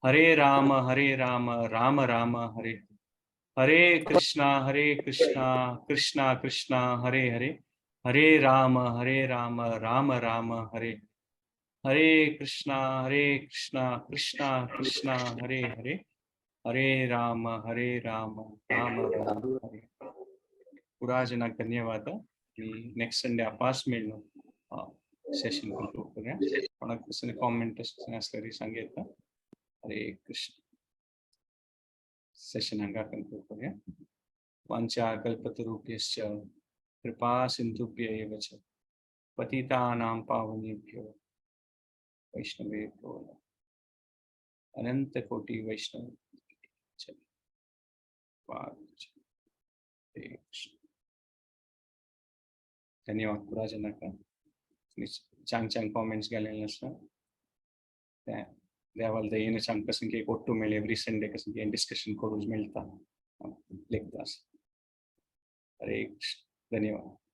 हरे राम हरे राम राम राम हरे हरे, कृष्णा हरे कृष्णा कृष्णा कृष्णा हरे हरे, हरे राम हरे राम राम राम हरे हरे, कृष्णा हरे कृष्णा कृष्णा कृष्णा हरे हरे, हरे राम हरे राम राम राम हरे. पुराजनाक धन्यवाद. आणि नेक्स्ट संडे आपास मेळ्ळो, सेशन कंक्लूड करूया. कोणाक कसले कॉमेंट आसल्यार सांग येता. हरे कृष्ण. सेशन हांगा कंक्लूड करूया. वांछा कल्पतरुभ्यश्च कृपा सिन्धुभ्य एव च पतितानां पावनेभ्यो वैष्णवेभ्यो नमः. अनंत कोटि वैष्णव जय. हरे कृष्ण. धन्यवाद पुराजनाक. चांग चांग कॉमेंट्स गेलेले आसा. ते देवाल दयेन चांग कसं एक ಒಟ್ಟು मेळ्ळे, एवरी संडे कसं डिस्कशन करूंक मेळटा लेखता. हरे कृष्ण. धन्यवाद.